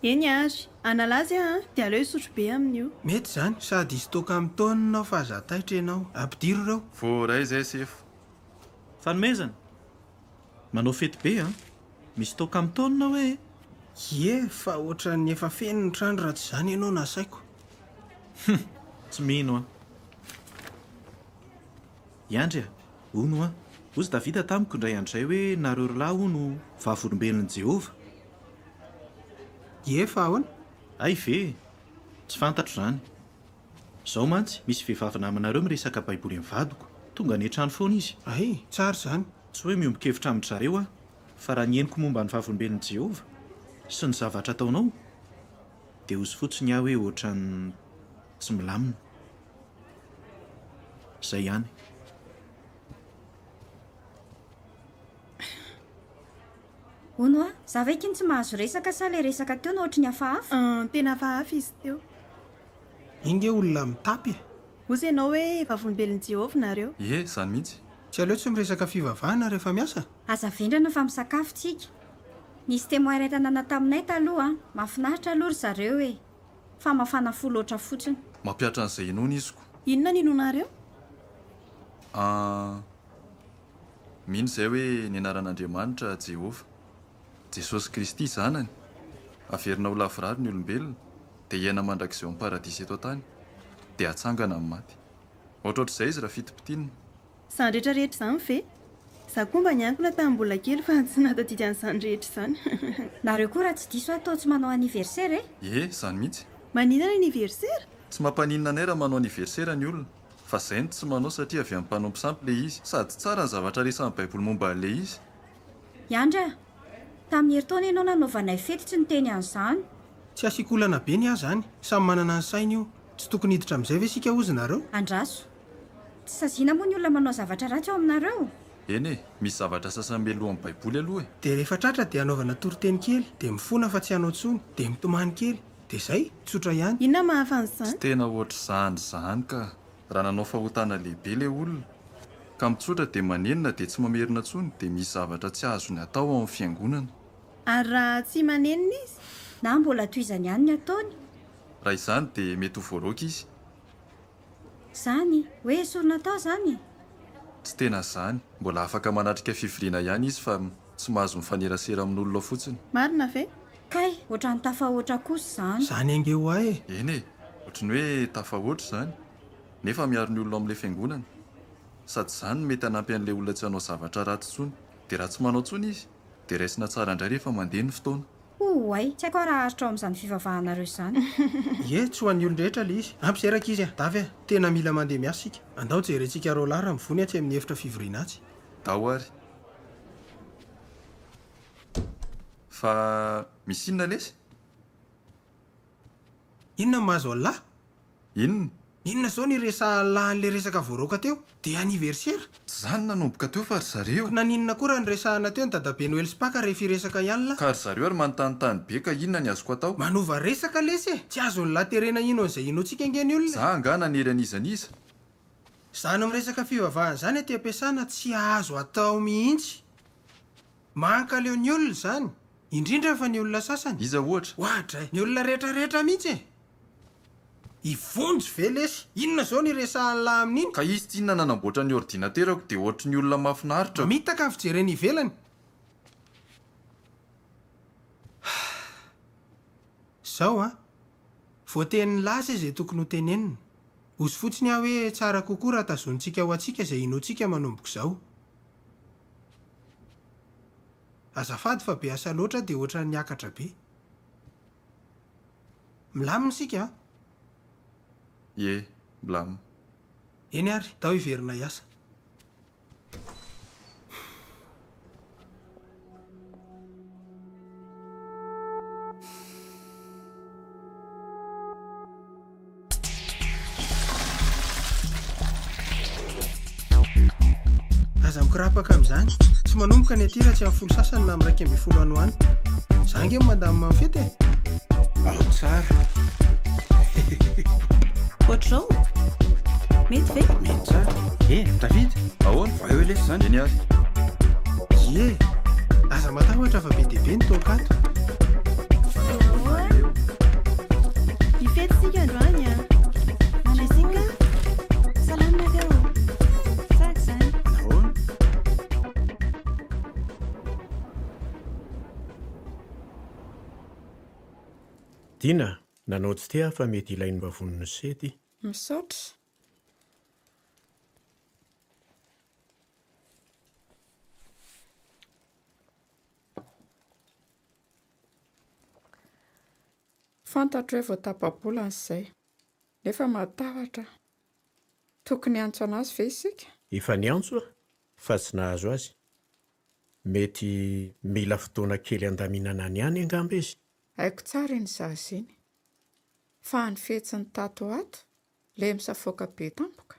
Eny ary, hanala azy aho an, dia aleo hisotro be amin'io. Mety izany, sady hisy toaka amin'ny taonina ao fa aza taitra ianao. Ampidiro ireo. Voaray izay sefo. Fanomezana! Manao fety be an! Misy toaka amin'ny taonina hoe e! Ie, fa ohatran'ny efa feno ny trano raha tsy izany ianao nasaiko. Hum! Tsy mino aho. I Andry a! Hono hoa! Hozy Davida tamiko indray andro izay hoe nareo ry lahy hono Vavolombelon'i Jehovah. Ie, fa ahoana? Hay ve e! Tsy fantatro izany. Izao mantsy, misy vehivavy namanareo miresaka Baiboly amin'ny vadiko. Tonga any an-trano foana izy. Hay, tsara izany. Tsy hoe miombon-kevitra amin-dry zareo aho, fa raha ny henoko momba ny Vavolombelon'i Jehovah sy ny zavatra ataonao, dia hozy fotsiny aho hoe hoatran'ny tsy milamina. Izay ihany. Hono hoa, za ve kin tsy mahazo resaka sa le resaka teo no ohatry ny hafahafa? Tena hafahafa izy teo. Iny nge olona mitapy e! Hozy ianao hoe Vavolombelon'i Jehovah nareo. Ie, izany mihitsy. Tsy aleo tsy miresaka fivavahana rehefa miasa? Aza vendrana fa misakafo tsika. Nisy témoin iray tanàna taminay taloha an! Mahafinaritra aloha ry zareo e! Fa mafana fo loatra fotsiny. Mampihatra an'izay inoana izy ko. Inona ny inoanareo? An. Mino izay hoe ny anaran'Andriamanitra Jehovah. Jesosy Kristy Zanany. Averina ho lavorary ny olombelona, dia hiaina mandrakizay ao amin'ny paradisa eto an-tany, dia hatsangana amin'ny maty. Ohatrohatr'izay izy raha fintimpitinina. Izany rehetra rehetra izany ve? Za koa mba niankina tamin'ny mbola kely fa tsy nahatadidy an'izany rehetra izany. Nareo koa raha tsy diso aho toa tsy manao anniversaire e? Ie, izany mihitsy. Maninona ny anniversaire? Tsy mampaninona anay raha manao anniversaire ny olona, fa izay no tsy manao satria avy amin'ny mpanompo sampy ilay izy, sady tsara ny zavatra resahin'ny baiboly momba an'ilay izy. I Andry a! Tamin'ny herintaona ianao nanaovanay fety tsy niteny an'izany. Tsy asiako olana be ny ahy izany, samy manana ny sainy io. Tsy tokony hiditra amin'izay ve isika hozy nareo? Andraso. Tsy saziana moa ny olona manao zavatra ratsy ao aminareo? Eny e, misy zavatra sasany melohan'ny baiboly aloha e. Dia rehefa tratra dia anaovana toriteny kely, dia mifona fa tsy hanao intsony, dia mitomany kely. Dia izay, tsotra ihany. Inona mahafa an'izany? Tsy tena ohatr'izany izany ka. Raha nanao fahotana lehibe ilay olona, ka mitsotra dia manenina dia tsy mamerina intsony dia misy zavatra tsy azony atao ao amin'ny fiangonana. Ary raha tsy manenina izy? Na mbola tohizany ihany ny ataony? Raha izany dia mety ho voaroaka izy. Izany? Hoe esorina tao izany? Tsy tena izany. Mbola afaka manatrika fivoriana ihany izy fa tsy mahazo mifanerasera amin'olona fotsiny. Marina ve? Kay, ohatran'ny tafahoatra kosa izany. Izany ange ho ahy e! Eny e! Ohatry ny hoe tafahoatra izany, nefa miaro ny olona ao amin'ilay fiangonana. Sady izany no mety hanampy an'ilay olona tsy hanao zavatra ratsy intsony. Dia raha tsy manao intsony izy, dia raisina tsara indray rehefa mandeha ny fotoana. Oay, tsy haiko aho raha haharitra ao amin'izany fivavahanareo izany. Ie, tsy ho an'ny olon-drehetra ilay izy. Ampy izay rankizy a! Davy a! Tena mila mandeha miasa isika. Andao jerentsika roalahy raha mivony atsy amin'ny efitra fivoriana atsy. Ndao ary. Fa misy inona lesy? Inona no mahazo an'lah? Inona? Inona izao no iresahan'lah an'ilay resaka voaroaka teo? Dia anniversaire? Tsy za no nanomboka teo fa ry zareo. Ko naninona koa raha niresahana teo ny dadabe Noely sy Paka rehefa hiresaka ihany lah? Ka ry zareo ary manontanintany be ka inona ny azoko atao? Manova resaka lesy e! Tsy azon'lah terena hino an'izay inoantsika ange ny olona e! Za angaha nanery an'iza n'iza? Izany miresaka fivavahana izany aty am-piasana tsy azo atao mihitsy. Mankaleo ny olona izany, indrindra fa ny olona sasany. Iza ohatra? Oadray, ny olona rehetrarehetra mihitsy e! I Vonjy ve lesy? Inona izao no iresahan'lah amin'iny? Ka izy tsinona nanamboatra ny ordinaterako dia ohatry ny olona mahafinaritra. Mamitaka ny fijerena ivelany. Izao an! Voatenin'ny lasa izay tokony ho tenenina. Hozy fotsiny aho hoe tsara kokoa raha tazonintsika ho antsika izay inoantsika manomboka izao. Azafady fa be asa loatra dia ohatran'ny niakatra be. Milamina isika an! Ie, milamina. Eny ary, ndao hiverina hiasa. Aza mikorapaka amin'izany. Tsy manomboka ny aty raha tsy amin'ny folo sasany na amin'ny 11 any ho any. Za ange no mandamina amin'ny fety e. Ao tsara. Ohatr'izao? Mety ve? Mety tsara. Eh, David! Ahoana? Vao eo lesy izany. Eny ary. Ie! Aza matahotra fa be dia be ny toaka ato. Hifety isika androany an! Jessica, salama nareo? Tsara izany. Nahoana? Dina, nanao tsy te aho fa mety ilain'ny vavonin'ny sety. Misaotra. Fantatro hoe vao tapa-bolana izay, nefa matahotra aho. Tokony hiantso an'azy ve isika? Efa niantso aho fa tsy nahazo azy. Mety mila fotoana kely handaminana ny any angamba izy. Haiko tsara iny zaza iny. Fa ny fihetsiny tato ho ato, le misafoaka be tampoka.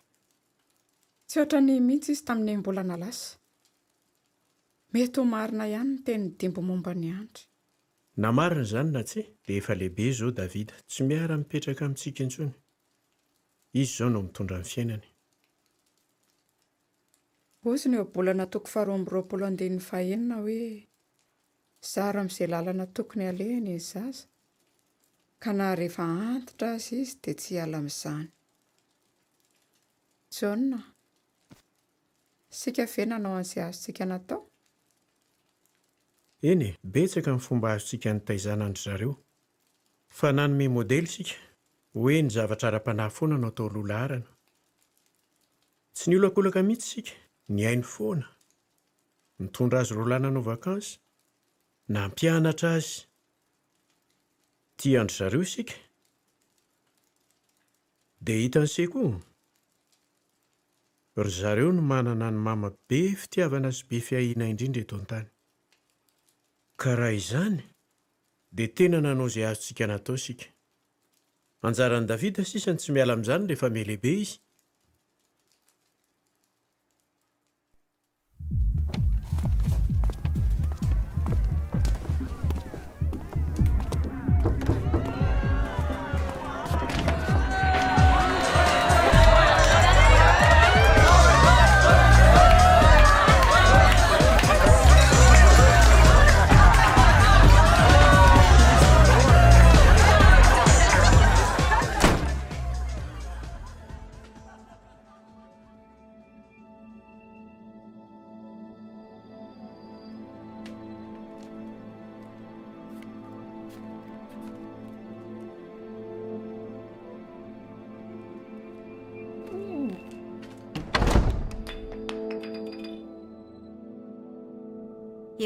Tsy ohatran'iny mihitsy izy tamin'ny enim-bolana lasa. Mety ho marina ihany ny tenin'i Dimby momba an'i Andry. Na marina izany na tsia, dia efa lehibe izao Davida, tsy miara-mipetraka amintsika intsony. Izy izao no mitondra ny fiainany. Hozy ny Ohabolana toko faharoa amby 20 andininy fahenina hoe, Zaro amin'izay lalana tokony halehany ny zaza, ka na rehefa antitra aza izy dia tsy hiala amin'izany. Jaona, Isika ve nanao an'izay azontsika natao? Eny e, betsaka ny fomba azontsika nitaizana an-dry zareo. Fa nanome modely isika, hoe ny zavatra ara-panahy foana no atao loha laharana. Tsy niolakolaka mihitsy isika, nihaino foana. Nitondra azy roalahy nanao vakansy, nampianatra azy. Tia an-dry zareo isika. Dia hitan'i se koa. Ry zareo no manana ny mama be fitiavana sy be fiahiana indrindra eto an-tany. Ka raha izany, dia tena nanao izay azontsika natao isika. Anjaran'i Davida sisa ny tsy miala amin'izany rehefa mihalehibe izy.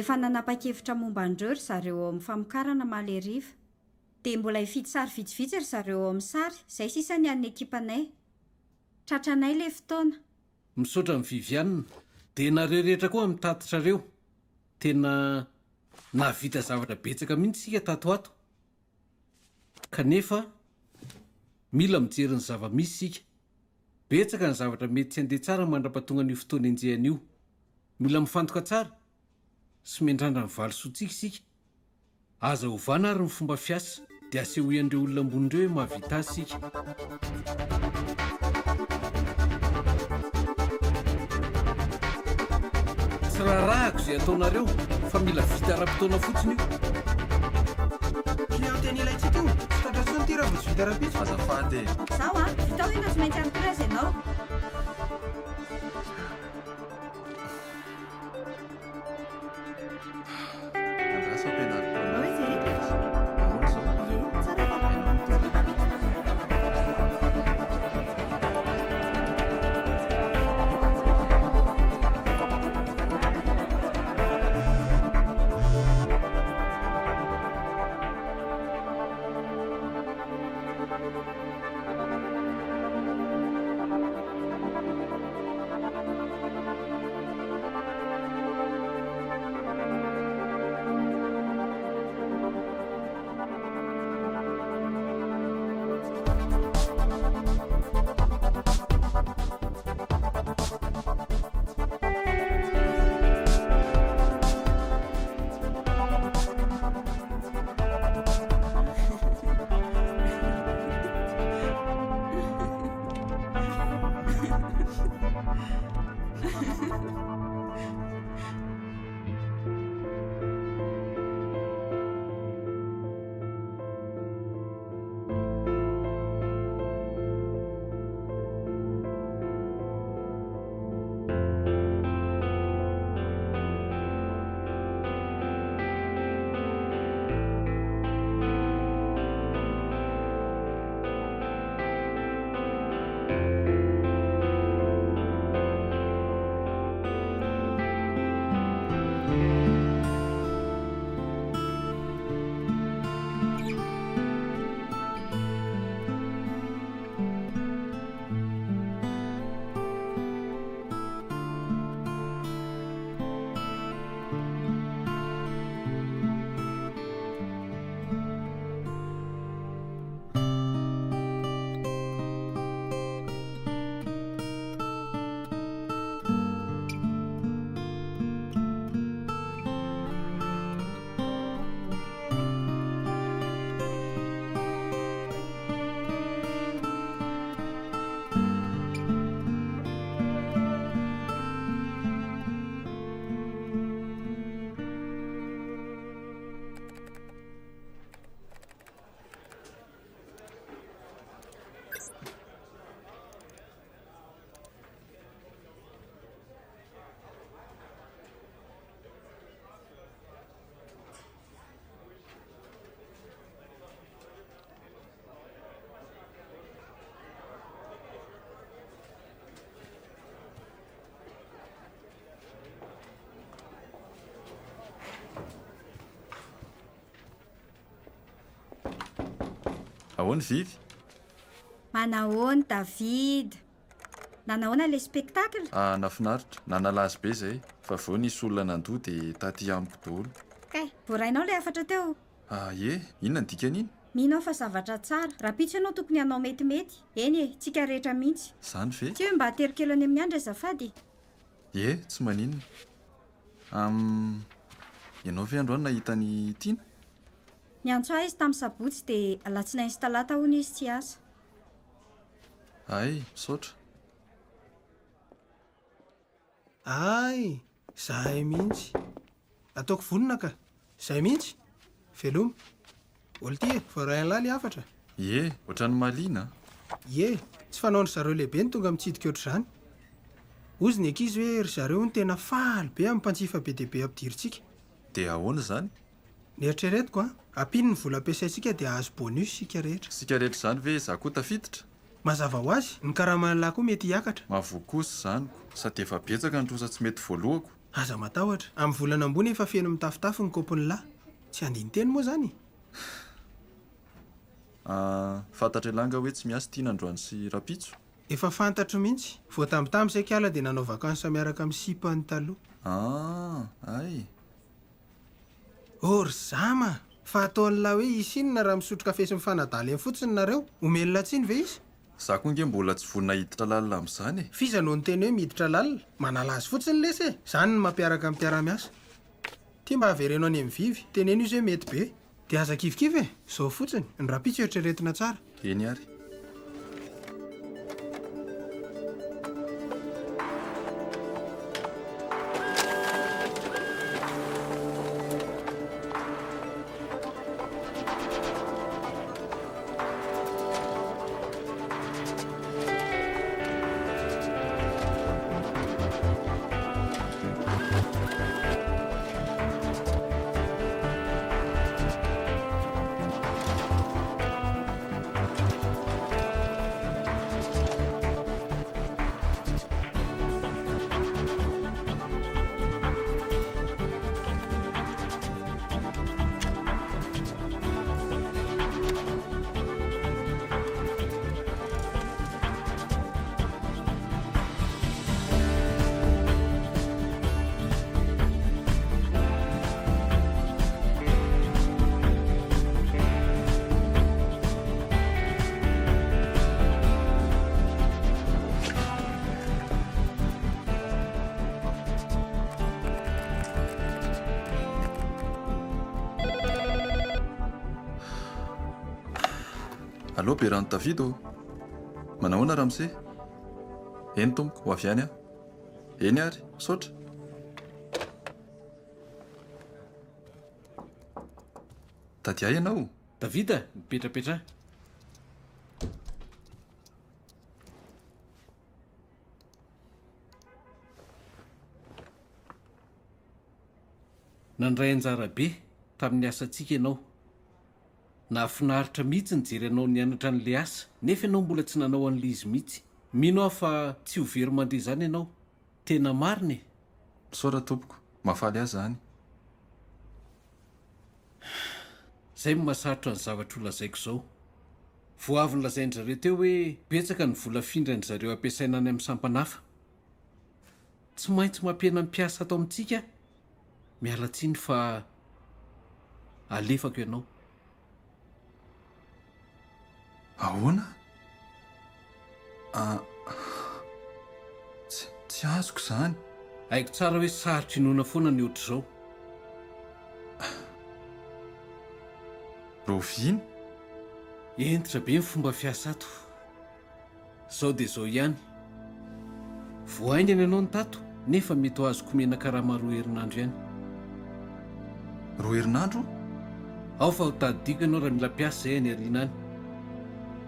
Efa nanapa-kevitra momba an'ireo ry zareo ao amin'ny famokarana omaly hariva. Dia mbola hifidy sary vitsivitsy ry zareo ao amin'ny sary, izay sisa ny an'ny ekipanay. Tratranay ilay fotoana. Misaotra an'i Viviane. Dia nareo rehetra koa amin'ny tatitrareo. Tena nahavita zavatra betsaka mihitsy isika tato ho ato. Kanefa mila mijery ny zava-misy isika. Betsaka ny zavatra mety tsy handeha tsara mandra-pahatongan'io fotoana enjehana io. Mila mifantoka tsara sy miandrandra ny valisoantsika isika. Aza ovana ary ny fomba fiasa dia asehoy an'ireo olona ambony ireo hoe mahavita azy isika. Tsy raharahako izay ataonareo fa mila vita ara-potoana fotsiny io. Client tena ilaintsika io, tsy tratra intsony ity raha vao tsy vita rahampitso. Azafady e. Zao an, vitao io na tsy maintsy any koa aza ianao. Andraso ampianariko anao. Ahoana izao? Ahoana Vivi? Manahoana David? Nanahoana ilay spectacle? Ah, nafinaritra. Nanalazy be izay, fa avy eo nisy olona nandoa dia taty amiko daholo. Kay, voarainao ilay hafatra teo? Ah, ie, inona ny dikan'iny? Mino aho fa zavatra tsara. Rahampitso ianao tokony hanao metimety. Eny e, tsika rehetra mihitsy. Izany ve? Tsy hoe mba atero kely any amin'ny andry azafady? Ie, tsy maninona. Am, ianao ve androany nahita an'i Tiana? Niantso ahy izy tamin'ny sabotsy dia alatsinainy sy talata hono izy tsy hiasa. Hay, misaotra. Hay, zahay mihitsy. Ataoko vonona ka. Zay mihitsy. Veloma. Ol ty e, voaray an'lah le hafatra. Ie, ohatran'ny mahaliana an. Ie, tsy fanaon-dry zareo lehibe ny tonga mitsidika ohatr'izany. Hozy ny ankizy hoe ry zareo hono tena faly be amin'ny mpanjifa be dia be ampidirintsika. Dia ahoana izany? Ny eritreretiko an, ampiany ny vola ampiasaintsika dia hahazo bonus isika rehetra. Isika rehetra izany ve izaho koa tafiditra? Mazava ho azy, ny karaman'lah koa mety hiakatra. Mahavoa kosa izany ko, sady efa betsaka ny trosa tsy mety voalohako. Aza matahotra, amin'ny volana ambony efa feno mitafotafo ny kaopin'lah. Tsy handini-teny moa izany e? Ah, fantatr'elah nga hoe tsy miasa ity nandroany sy rapitso? Efa fantatro mihitsy. Voatambitamby zay kala dia nanao vacances miaraka amin'ny sipany taloha. Ah, hay. Oh ry zama! Fa ataon'lah hoe hisy inona raha misotro kafe sy mifanadala eny fotsiny nareo? Omen'lah tsiny ve izy? Za koa nge mbola tsy vonona hiditra lalina amin'izany e! F'iza no niteny hoe miditra lalina? Manala azy fotsiny lesy e! Zany ny mampiaraka ny mpiara-miasa. Ty mba avereno any amin'ny vivy, teneno izy hoe mety be. Dia aza kivikivy e! Zao fotsiny, ny rahampitso eritreretina tsara. Eny ary. Allo Berano David ô! Manahoana ramose? Eny tompoko, ho avy ihany aho. Eny ary, misaotra. Tady ahy ianao? David a! Mipetrapetraha. Nandray anjara be tamin'ny asantsika ianao. Nahafinaritra mihitsy nijery anao nianatra an'ilay asa, nefa ianao mbola tsy nanao an'ilay izy mihitsy. Mino aho fa tsy ho very mandeha izany ianao. Tena marina e! Misaotra tompoko, mahafaly ahy izany. Izay no mahasarotra ny zavatra ho lazaiko izao. Vao avy nolazain-dry zareo teo hoe betsaka ny vola afindran-dry zareo ampiasaina any amin'ny sampana hafa. Tsy maintsy mampihena ny mpiasa ato amintsika aho. Miala tsiny fa alefako ianao. Ahoana? Ah, tsy, tsy azoko izany. Haiko tsara hoe sarotra inoana foana ny ohatr'izao. Rahoviana? Hentitra be ny fomba fiasa ato. Zao dia zao ihany. Vao haingana ianao no tato nefa mety ho azoko omena karama roa herinandro ihany. Roa herinandro? Ao fa ho tadidiko ianao raha mila mpiasa izay any aoriana any.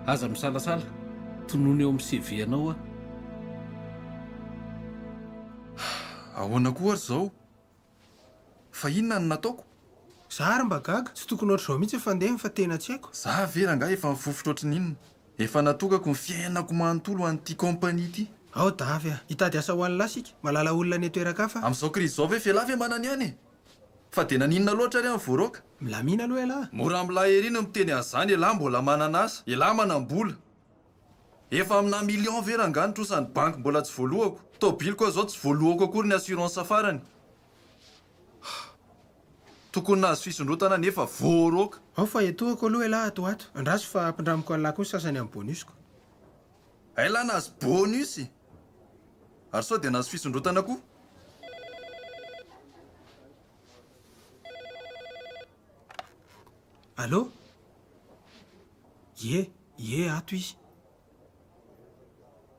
Aza misalasala, tonony eo amin'ny CV anao aho. Ahoana koa ary izao? Fa inona no nataoko? Za ary mba gaga, tsy tokony ohatr'izao mihitsy ny fandehany fa tena tsy haiko. Za ve rangahy efa mifofotra ohatry ny inona? Efa natokako ny fiainako manontolo ho an'ity compagnie ity. Ao Davy a! Hitady asa ho an'lah isika, mahalala olona any an-toeran-kafa aho. Amin'izao krizy izao ve f'elah ve manana ihany e? Fa dia naninona loatra ary aho no voaroaka? Milamina aloha elah. Mora amin'lah ery ny miteny an'izany, elah mbola manana asa, elah manam-bola. Efa amina millions ve rangahy ny trosan'ny banky mbola tsy voalohako? Tobiliko aho zao tsy voalohako akory ny assurance farany. Tokony nahazo fisondrotana nefa voaroaka. Ao fa etohako aloha elah ato ho ato. Andraso fa ampindramiko an'lah koa ny sasany amin'ny bonus-ko. Hay lah nahazo bonus! Ary sao dia nahazo fisondrotana koa? Allô? Ie, ie ato izy.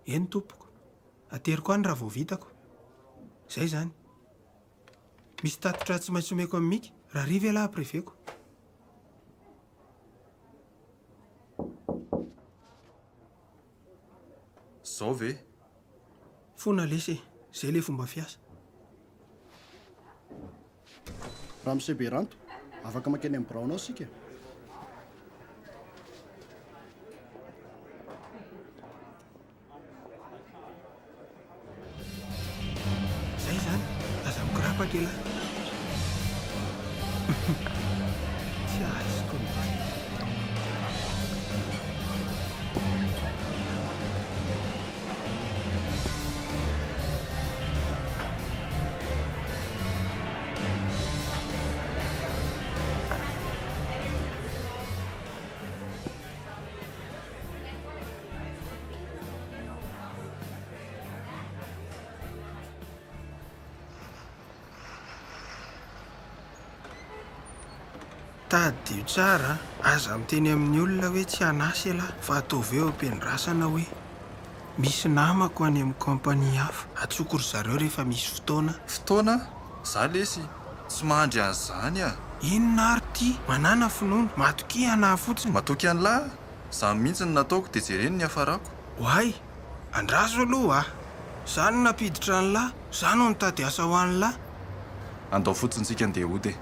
Eny tompoko. Ateriko any raha vao vitako. Izay izany. Misy tatitra tsy maintsy omeko an'i Mika. Rahariva ialahy ampreveko. Zao ve? Fona lesy e! Zay le fomba fiasa. Ramose Beranto, afaka mankeny amin'ny biraonao isika? Zay izany, aza mikorapaka elah. Tsy azoko mihitsy. Tadidio tsara a, aza miteny amin'ny olona hoe tsy an'asa ialahy fa ataovy eo am-piandrasana hoe misy namako any amin'ny compagnie hafa, antsoiko ry zareo rehefa misy fotoana. Fotoana? Za lesy tsy mahandry an'izany a! Inona ary ty? Manàna finoana, matokia anah fotsiny. Matoky an'lah? Zany mihitsy no nataoko dia jereno ny hiafarako. Oay! Andraso aloha a! Za no nampiditra an'lah, za no nitady asa ho an'lah. Andao fotsiny tsika ndeha hody e!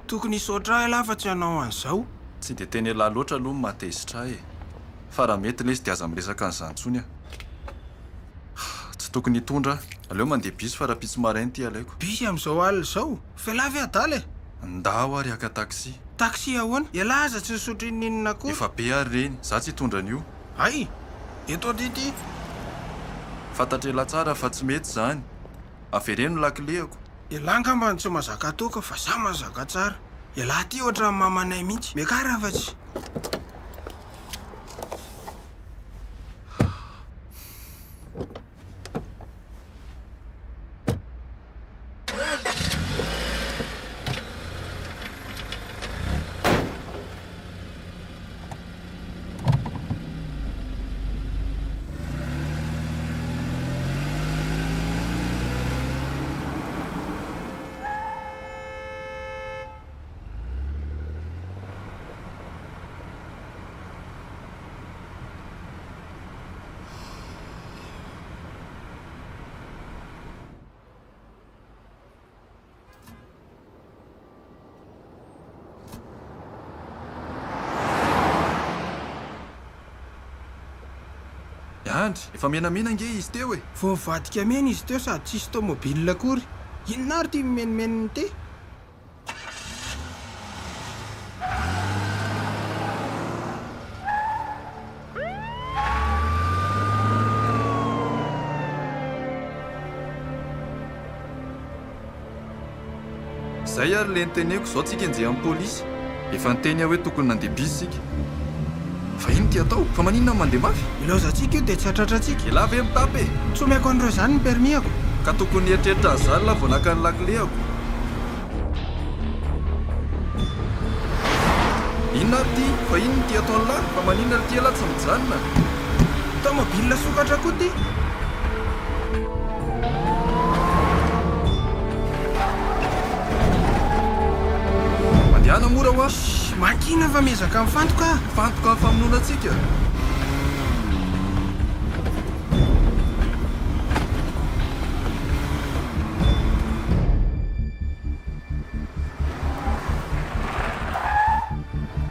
Tokony hisaotra ahy elah fa tsy hanao an'izao. Tsy dia teny elah loatra aloha no mahatezitra ahy e! Fa raha mety lesy dia aza miresaka an'izany intsony aho. Tsy tokony hitondra aho. Aleo mandeha bus fa rahampitso maraina ity alaiko. Bus amin'izao alina izao? F'elah ve adala e? Ndao ary haka taxi. Taxi ahoana? Elah aza tsy nisotro inoninona akory. Efa be ary ireny, za tsy hitondra an'io. Hay! Eto aty ity. Fantatr'elah tsara fa tsy mety izany. Avereno ny lakilehako. Elah angamba no tsy mahazaka toaka fa za mahazaka tsara. Elah ty ohatran'ny mamanay mihitsy. Miakara fa tsy. Andry, efa menamena ange izy teo e! Vao nivadika mena izy teo sady tsisy tomobile akory. Inona ary ity mimenomenona ity? Zay ary le niteneko zao tsika enjehan'ny polisy. Efa niteny aho hoe tokony nandeha bus tsika. Fa ino ty atao? Fa maninona no mandeha mafy? Ilaozantsika io dia tsy hatratratsika. Elah ve mitapy e? Tsy omeko an'ireo izany ny permis-ako. Ka tokony nieritreritra an'izany lah vao naka ny lakile-ako. Inona ary ty? Fa inona ity ataon'lah? Fa maninona ry ty elah tsy mijanona? Tomobile sokatra koa ty. Mandehana mora hoa. Shh, makina fa miezaka mifantoka ah. Mifantoka amin'ny famonoana antsika.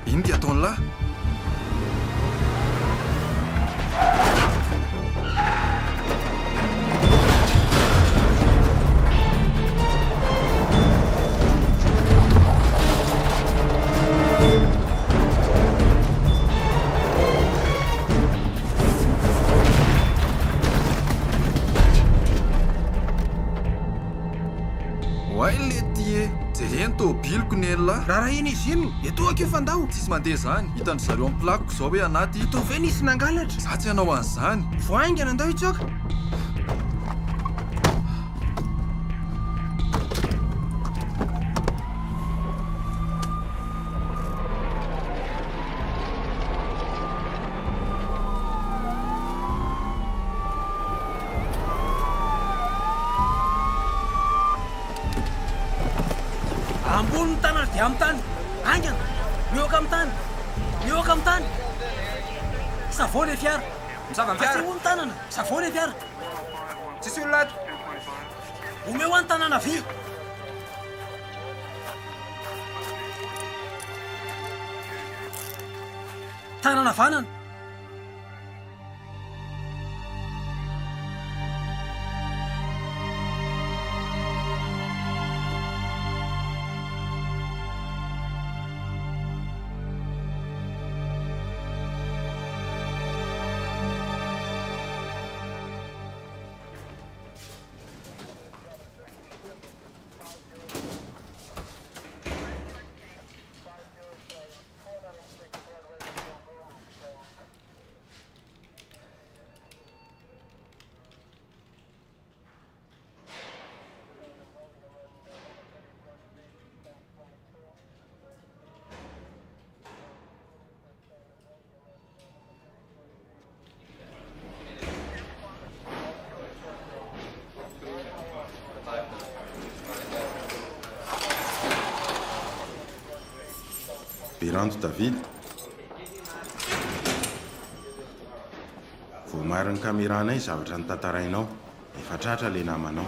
Ino ty ataon'lah? Oay lety e! Jereo ny tôbiliko nenlah! Rarahina izy iny! Etoa akia fa ndao! Tsisy mandeha zany! Hitan-dry zareo amin'ny plaque-ko zao hoe anaty. Ataovy hoe nisy nangalatra! Za tsy hanao an'izany! Vao haingana ndao hitsoaka! Ambony ny tanana dia amin'ny tany. Haingana! Mihoaka amin'ny tany! Mihoaka amin'ny tany! Savao ilay fiara! Misava ny fiara! Asehoy ny tanana! Savao ilay fiara! Tsisy olona ato! Omeo ahy ny tanana havia! Tanana havanana! Beranto David. Voamarin'ny caméra-nay ny zavatra notantarainao. Efa tratra ilay namanao.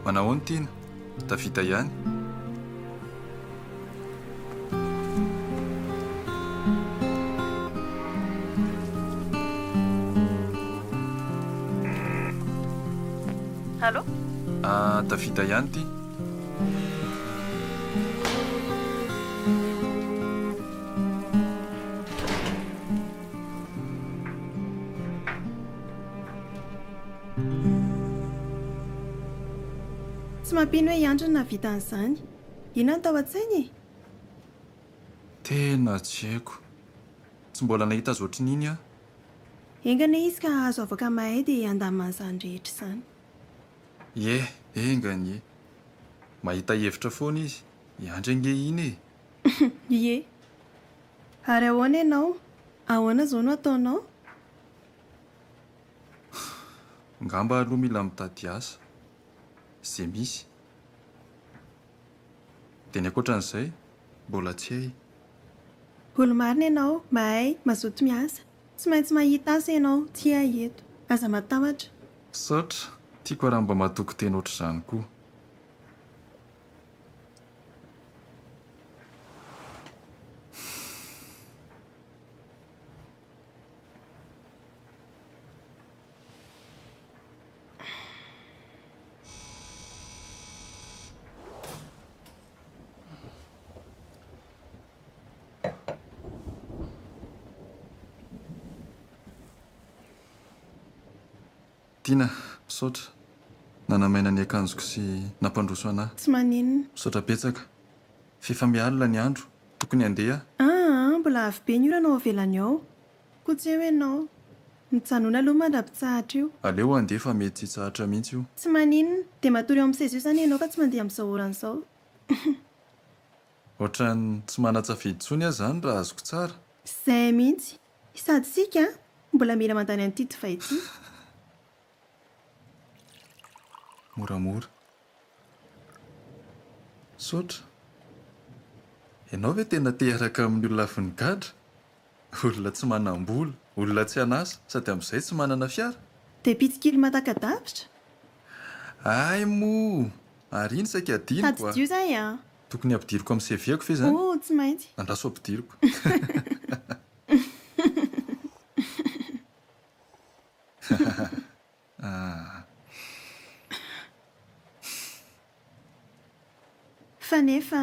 Manahoana Tiana? Tafita ihany? Allô? Ah, tafita ihany ity. Tsy mampino hoe i Andry no nahavita an'izany. Inona no tao an-tsainy e? Tena tsy haiko. Tsy mbola nahita azy ohatrin'iny aho. Enga anie izy ka hahazo avoaka mahay dia handamina an'izany rehetra izany. Ie, enga anie. Mahita hevitra foana izy. I Andry ange iny e! Ie. Ary ahoana ianao? Ahoana izao no ataonao? Ngamba aloha mila mitady asa. Izay misy. Dia ny ankoatran'izay, mbola tsy hay. Olo-marina ianao, mahay, mazoto miasa. Tsy maintsy mahita asa ianao, tia eto. Aza matahotra. Misaotra, tiako raha mba matoky tena ohatr'izany koa. Tiana, misaotra. Nanamaina ny akanjoko sy nampandroso anà. Tsy maninona. Misaotra betsaka. F'efa mialina ny andro, tokony handeha aho. Aa, mbola avy be ny orana ao ivelany ao. Koa tsy eo ianao. Mijanona aloha mandra-pitsahatra io. Aleo handeha fa mety tsy hitsahatra mihitsy io. Tsy maninona. Dia matory eo amin'ny seza io izany ianao fa tsy mandeha amin'izao orana izao. Ohatran'ny tsy manan-tsafidy intsony aho izany raha azoko tsara. Izay mihitsy. Sady isika mbola mila mandany an'ity divay ity. Moramora. Misaotra. Ianao ve tena te hiaraka amin'ny olona avy nigadra? Olona tsy manam-bola, olona tsy an'asa, sady amin'izay tsy manana fiara? Dia mpitsikilo matakadavitra? Hay moa! Ary iny saika adinoko a! Tadidio izay an! Tokony hampidiriko amin'ny CV-ko ve izany? Oh, tsy maintsy. Andraso ampidiriko. Fa nefa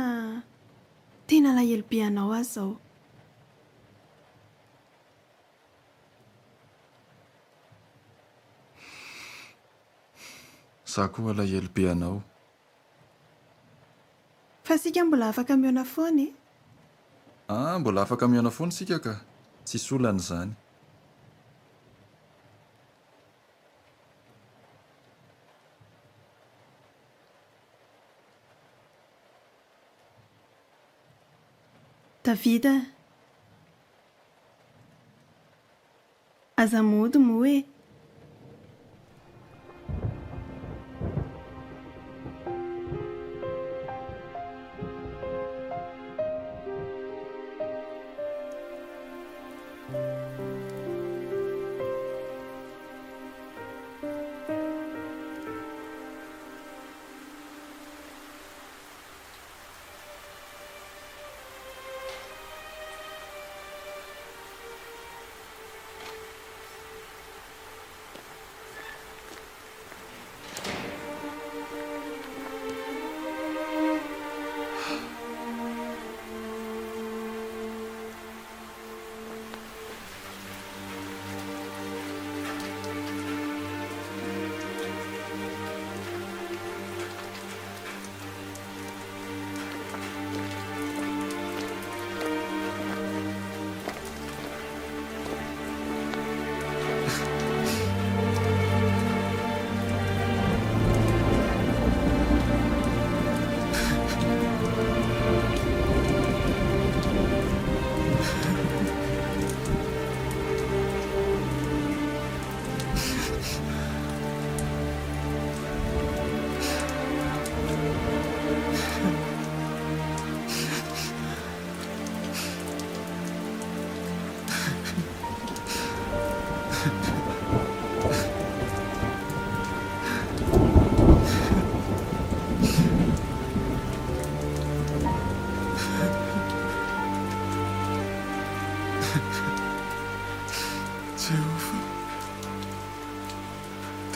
tena alahelo be anao aho izao. Za koa alahelo be anao. Fa isika mbola afaka mihaona foana e! Ah, mbola afaka mihaona foana isika ka! Tsisy olana izany. Davida a! Aza mody moa e!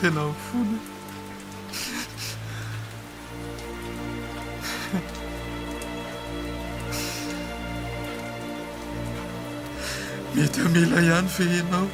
Tena mifona e. Mety hamela ihany ve ianao?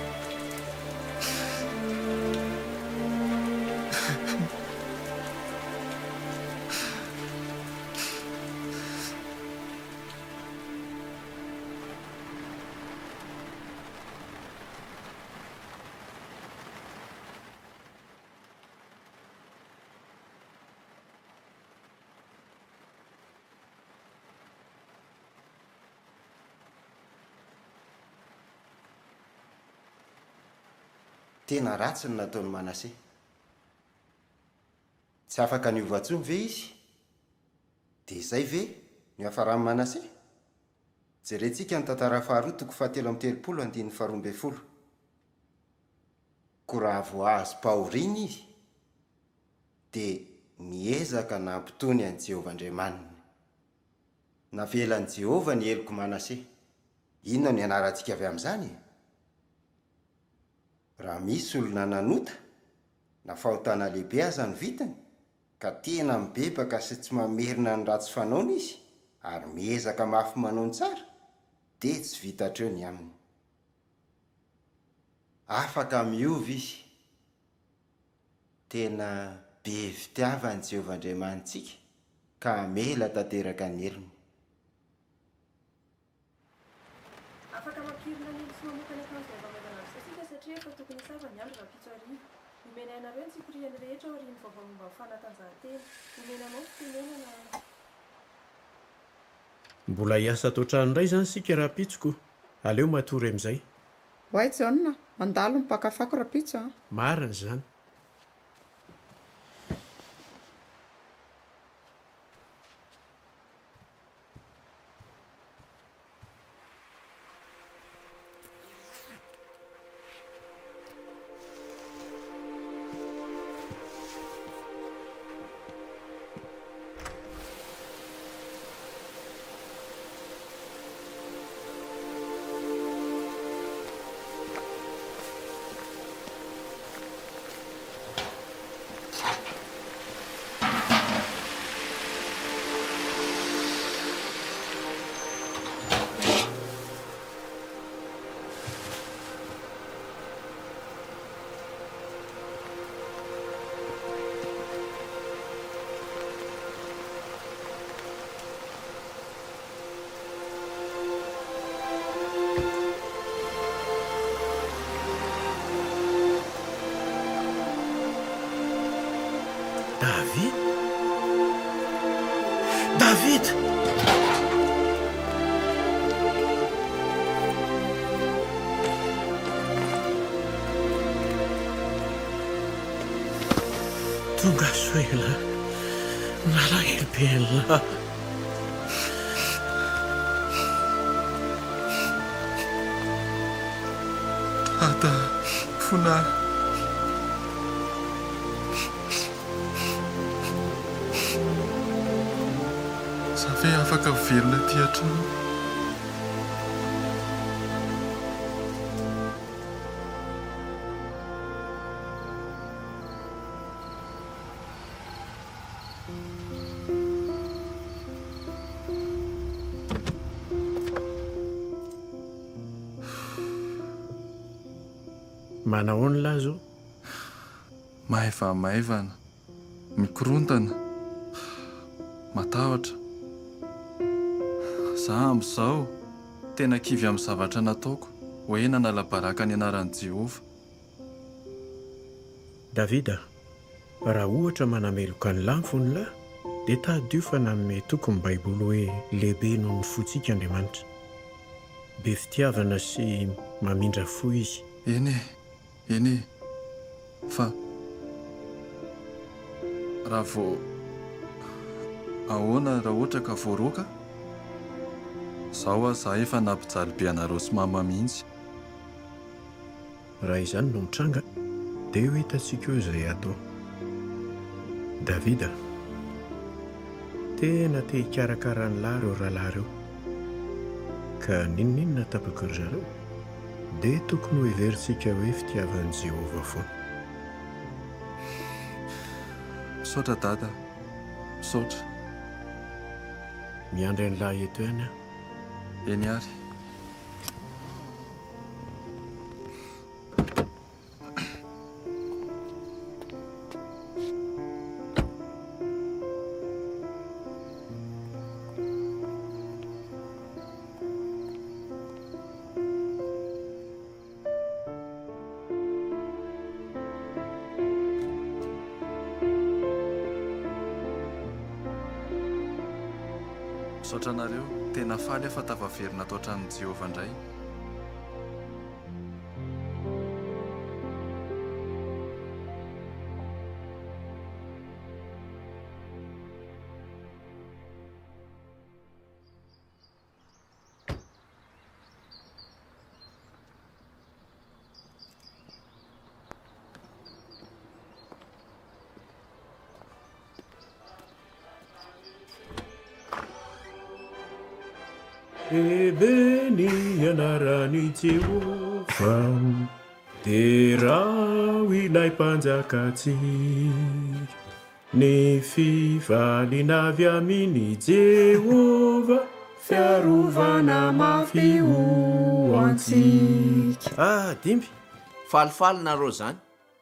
Tena ratsy ny nataon'i Manase. Tsy afaka niova intsony ve izy? Dia izay ve no hiafaran'i Manase? Jerentsika ny Tantara faharoa toko fahatelo amby telopolo andininy faharoa ambin'ny folo. Koa raha voahazom-pahoriana izy, dia niezaka nampitony an'i Jehovah Andriamaniny. Navelan'i Jehovah ny helok'i Manase. Inona no ianarantsika avy amin'izany e? Raha misy olona nanota, na fahotana lehibe aza no vitany, ka tena mibebaka sy tsy mamerina ny ratsy fanaony izy ary miezaka mafy manao ny tsara, dia tsy vita hatreo ny aminy. Afaka miova izy. Tena be fitiavana i Jehovah Andriamanitsika ka hamela tanteraka ny helony. Afaka mampirina ny omby sy mamoaka ny akanjo maivamaivana amin'izay isika satria efa tokony hisava ny andro rahampitso hariva. Omenay anareo ny tsipiriany rehetra aorian'ny vaovao momba ny fanatanjahantena. Omena anao ny fitenenana. Mbola hiasa ato an-trano indray izany isika rahampitso ko. Aleo matory amin'izay. Oay Jaona, mandalo ny mpaka fako rahampitso a! Marina izany. David! David! Tonga soa elah. Nalahelo be elah. Dada, fona. Za ve afaka miverina aty an-trano? Manahoana lahy zao? Maivamaivana, mikorontana, matahotra. Za amin'izao tena kivy amin'ny zavatra nataoko, hoe nanala baraka ny anaran'i Jehovah. Davida, raha ohatra manameloka ny lahy ny fon'ny lahy, dia tadidio fa nanome toky ny Baiboly hoe lehibe noho ny fontsika Andriamanitra. Be fitiavana sy mamindra fo izy. Eny e, eny e, fa raha vao ahoana raha ohatra ka voaroaka? Zao aho za efa nampijaly be anareo sy mama mihitsy. Raha izany no mitranga, dia ho hitantsika eo izay hatao. Davida, Tena te hikarakara an'lah ireo rahalahy ireo. Ka n'inon'inona tapaky ry zareo, dia tokony hoheverintsika hoe fitiavan'i Jehovah foana. Misaotra Dada. Misaotra. Miandry an'lah eto ihany aho. Eny ary. Misaotra anareo, tena faly aho fa tafaverina ato an-tranon'i Jehovah indray. Lehibe ny anaran'i Jehovah, derao ilay Mpanjakantsika. Ny fifaliana avy amin'i Jehovah, fiarovana mafy ho antsika. Ah, Dimby! Falifaly nareo zany.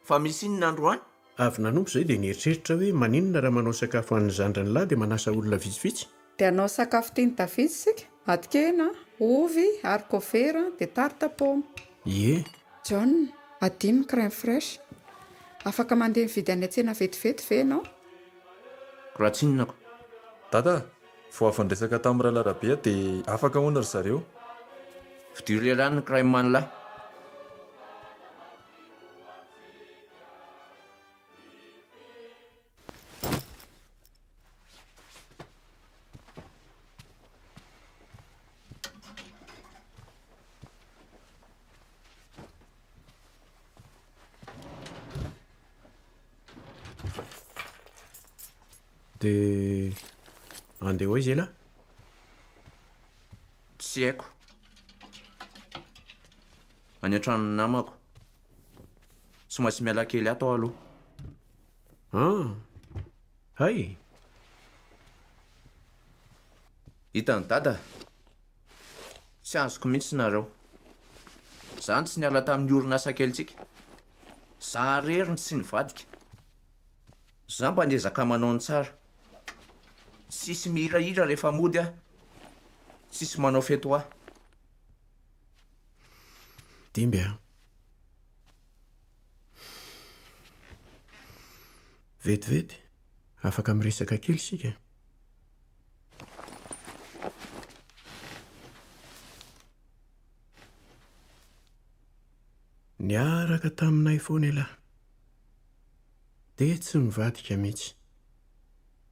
Fa misy inona androany? Avy nanompo izay dia nieritreritra hoe maninona raha manao sakafo an'ny zandriny lahy dia manasa olona vitsivitsy? Dia hanao sakafo tian'i David isika, atikena, ovy, haricots verts, dia tarte paoma. Ie. John, adino ny crème fraiche. Afaka mandeha mividy any an-tsena vetivety ve ianao? Raha tsy inona ko. Dada, vao avy niresaka tamin'i Ralarabe aho dia afaka hono ry zareo. Fidio lehilahy ny crème an'lah. Dia andeha ho aiza elah? Tsy haiko. Any an-tranon'ny namako. Tsy maintsy miala kely ato aho aloha. An! Hay! Hitan'i Dada? Tsy azoko mihitsy nareo. Za no tsy niala tamin'ny orinasa kelintsika. Za rery no tsy nivadika. Za mba niezaka manao ny tsara. Tsisy mihirahira rehefa mody aho. Tsisy manao fety ho ahy. Dimby a! Vetivety, afaka miresaka kely isika? Niaraka taminay foana ialahy. Dia tsy mivadika mihitsy.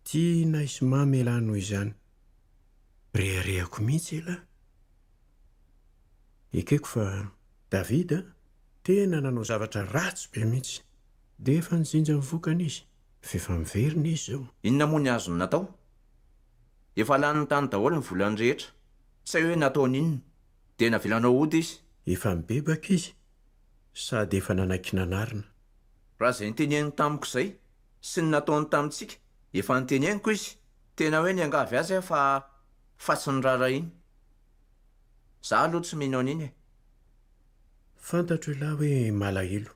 Tianay sy mamy ialahy noho izany. Reharehako mihitsy ialahy. Ekeko fa David tena nanao zavatra ratsy be mihitsy. Dia efa nijinja ny vokany izy. F'efa miverina izy izao. Inona moa ny azony natao? Efa laniny tany daholo ny volany rehetra. Tsy hay hoe nataony inona. Dia navelanao hody izy. Efa nibebaka izy sady efa nanaiky nanarina. Raha izay noteneniny tamiko izay sy ny nataony tamintsika, efa noteneniko izy, tena hoe niangavy azy aho fa fa tsy niraharahiany. Za aloha tsy mino an'iny e. Fantatro elah hoe malahelo.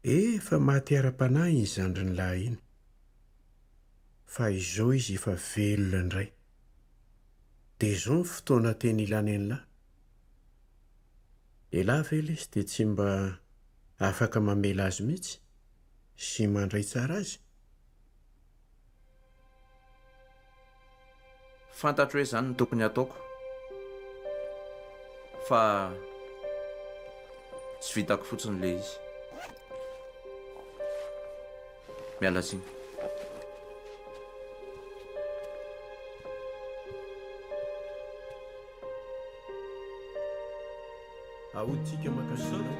Efa maty ara-panahy iny zandriny lahy iny. Fa izao izy efa velona indray. Dia izao ny fotoana tena ilany an'lah. Elah ve lesy dia tsy mba afaka mamela azy mihitsy sy mandray tsara azy? Fantatro hoe izany no tokony hataoko fa tsy vitako fotsiny ilay izy. Miala tsiny. Ahodintsika maka sira.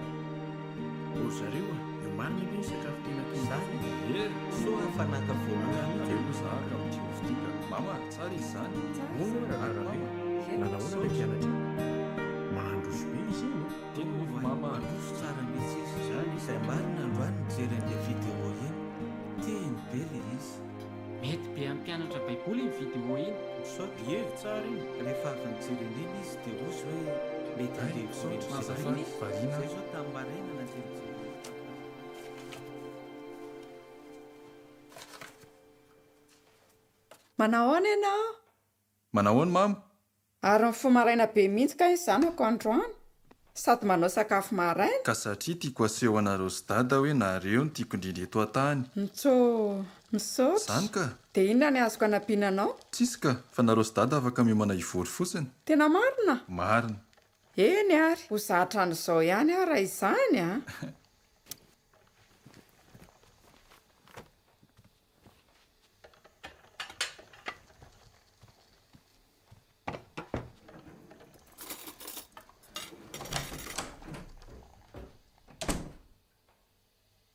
O ry zareo a, io marina ve ny sakafo tena tian'i Dada e? Ie, soa fa naka voalohany mihitsy aloha za ka amin'ity ovy ity ka. Mama, tsara izy izany. Hono hoa raharaha Rabe, nanahoana ilay mpianatra iny? Mandroso be izy iny e! Tiako ovy mama. Mandroso tsara mihitsy izy. Izay marina androany nijery an'ilay vidéo iny. Tena. be amin'ny mpianatra Baiboly iny vidéo iny. Misaotra. Ie, tsara iny. Rehefa avy nijery an'iny izy dia hoy izy hoe mety handeha Misaotra, hiverina azafady, izy. variana Izay aho. izao tamin'ny maraina nandeha nijery an'iny. Manahoana ianao? Manahoana mama? Ary nifoha maraina be mihitsy kay ny zanako androany, sady manao sakafo maraina. Ka satria tiako aseho anareo sy dada hoe nareo no tiako indrindra eto an-tany. Mitsô, misaotra. Zany ka! Dia inona ny azoko anampiana anao? Tsisy ka, fa nareo sy dada afaka miomana hivory fotsiny. Tena marina? Marina. Eny ary, ho zatra an'izao ihany aho raha izany a!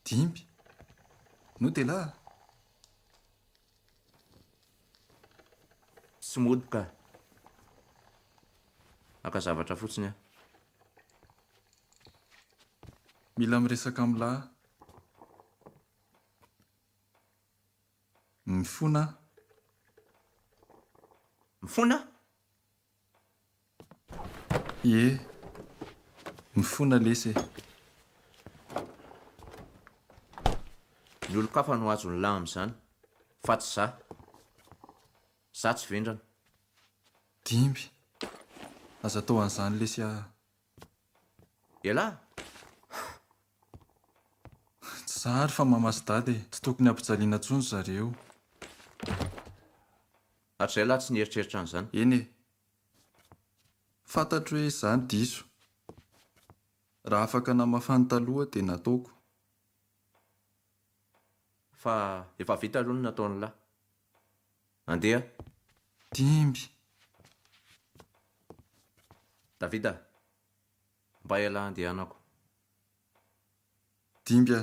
Dimby. Mody elah a! Tsy mody ka. Haka zavatra fotsiny aho. Mila miresaka amin'lah. Mifona aho. Mifona? Ie, mifona lesy e. Ny olon-kafa no azon'ny lahy amin'izany, fa tsy za. Za tsy vendrana. Dimby, aza atao an'izany lesy ah. Elah! Tsy za ary fa mama sy dada e, tsy tokony hampijaliana intsony zareo. Hatrizay lahy tsy nieritreritra an'izany. Eny e. Fantatro hoe izaho no diso. Raha afaka namafa ny taloha dia nataoko. Fa efa vita aloha ny nataon'lah. Andeha. Dimby. Davida, mba ialahy andehanako. Dimby a!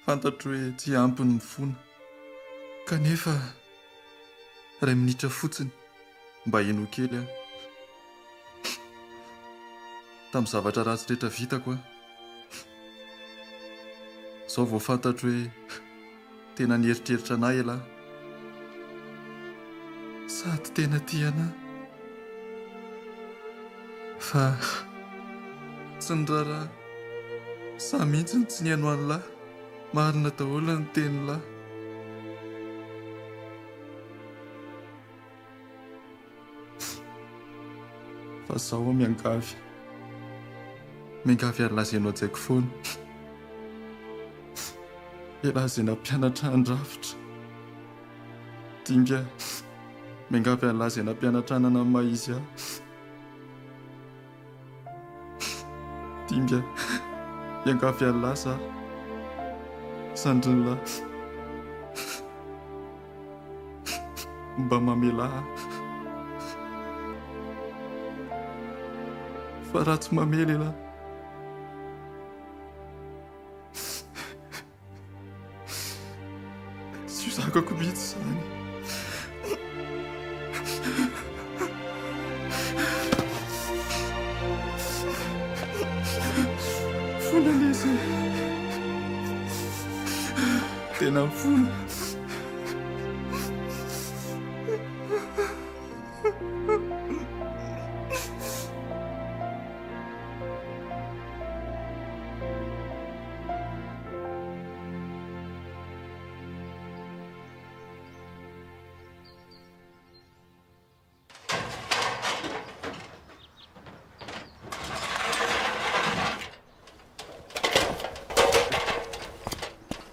Fantatro hoe tsy ampy ny mifona. Kanefa iray minitra fotsiny mba henoy kely aho. Tamin'ny zavatra ratsy rehetra vitako aho. Izao vao fantatro hoe tena nieritreritra anah elah. Sady tena tia anah. Fa tsy niraharaha za mihitsy no tsy nihaino an'lah. Marina daholo ny tenin'lah. Fa zaho aho miangavy. Miangavy an'lah izay nohajaiko foana. Elah izay nampianatra handrafitra. Dinga. Miangavy an'lah izay nampianatra hanana ny maha izy ahy. Dinga. Miangavy an'lah za. Zandrin'lah. Mba mamelà ahy. Fa raha tsy mamela elah. Tsy ho zakako mihitsy izany. Fona lesy e. Tena mifona.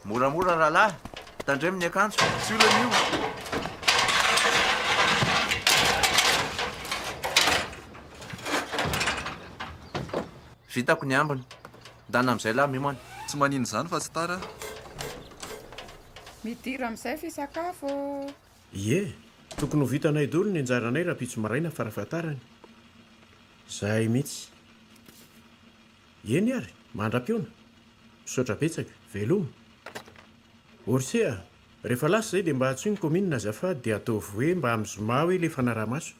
Moramora rahalahy, tandremo ny akanjo. Tsy olana io. Vitako ny ambiny. Ndana amin'izay lahy miomana. Tsy maninona izany fa tsy tara aho. Midira amin'izay fisakafo ô. Ie, tokony ho vitanay dolo ny anjaranay rahampitso maraina farafahatarany. Izay mihitsy. Eny ary, mandra-pihaona. Misaotra betsaka. Veloma. Orse a! Rehefa lasa izay dia mba antsoy ny kaominina azafady dia ataovy hoe mba amin'ny zoma hoe ilay fanaraha-maso.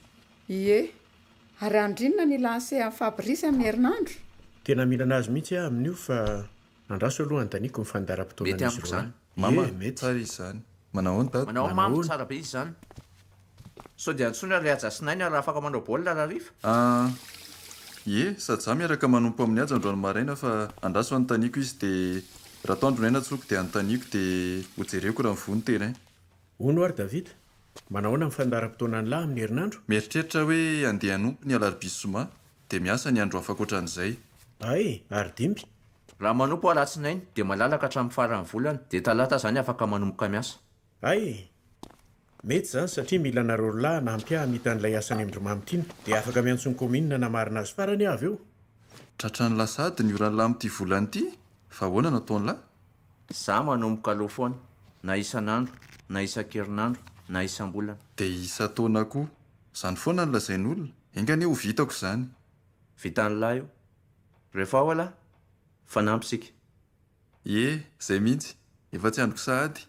Ie. Ary andro inona ny lancer an'i Fabrice amin'ny herinandro? Tena mila anazy mihitsy aho amin'io fa andraso aloha anontaniako ny fandaharam-potoanan'izy Mety amiko roalahy. izany. Mama, Ie, mety. tsara izy izany. Manao ahoana dada? Manao ahoana mamy, tsara be izy izany. Sao dia antsoina ry Haja sy Naina raha afaka manao baolina rahariva? Ah, ie, sady za miaraka manompo amin'i Haja androany maraina fa andraso anontaniako izy dia raha atoandro Naina antsoiko dia anontaniako dia hojereko raha mivoha ny terrain. Hono ary David, manao ahoana ny fandaharam-potoanan'lah amin'ny herinandro? Mieritreritra hoe handeha hanompo ny alarobia sy zoma dia miasa ny andro hafa ankoatran'izay. Hay, ary Dimby? Raha manompo alatsinainy dia malalaka hatramin'ny faran'ny volana dia talata izany afaka manomboka miasa. Hay! Mety izany satria mila anareo roa lahy hanampy ahy hamita an'ilay asa any amin-dry Mamy tiana. Dia afaka miantso ny kaominina hanamarina azy farany aho avy eo. Tratran'lah sahady ny oran'lah amin'ity volana ity fa ahoana no ataon'lah? Za manomboka aloha foana, na isan'andro, na isan-kerinandro, na isam-bolana. Dia isan-taona koa. Izany foana no lazain'olona. Enga anie ho vitako izany. Vitan'lah io. Rehefa ao alah, fanampy isika. Ie, izay mihitsy. Efa tsy andriko sahady.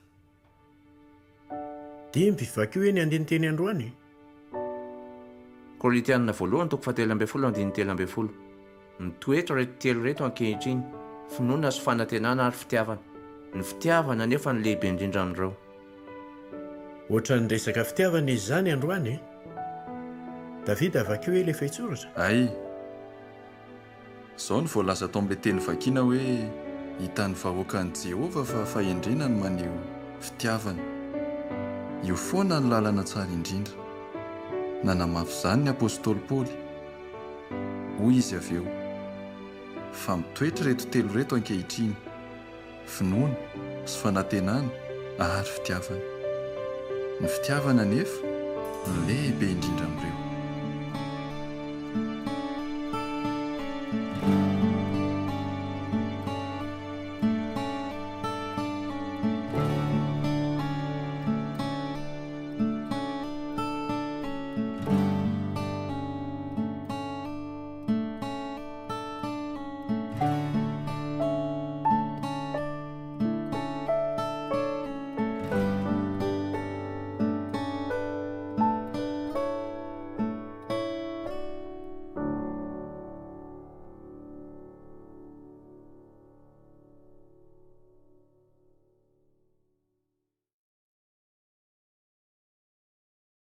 Dimby, vakio hoe ny andinin-teny androany. Korintiana voalohany toko fahatelo ambin'ny folo andininy 13. Mitoetra ireto telo ireto ankehitriny, finoana sy fanantenana ary fitiavana. Ny fitiavana anefa no lehibe indrindra amin'ireo. Ohatran'ny resaka fitiavana izy izany androany e! Davida, vakio hoe ilay fehintsoratra. Hay! Izao no voalaza tao amin'ilay teny vakina hoe, Hitan'ny vahoakan'i Jehovah fa fahendrena ny maneho fitiavana. Io foana no lalana tsara indrindra. Nanamafy izany ny apostoly Paoly. Hoy izy avy eo, Fa mitoetra ireto telo ireto ankehitriny, finoana, sy fanantenana, ary fitiavana. Ny fitiavana anefa no lehibe indrindra amin'ireo.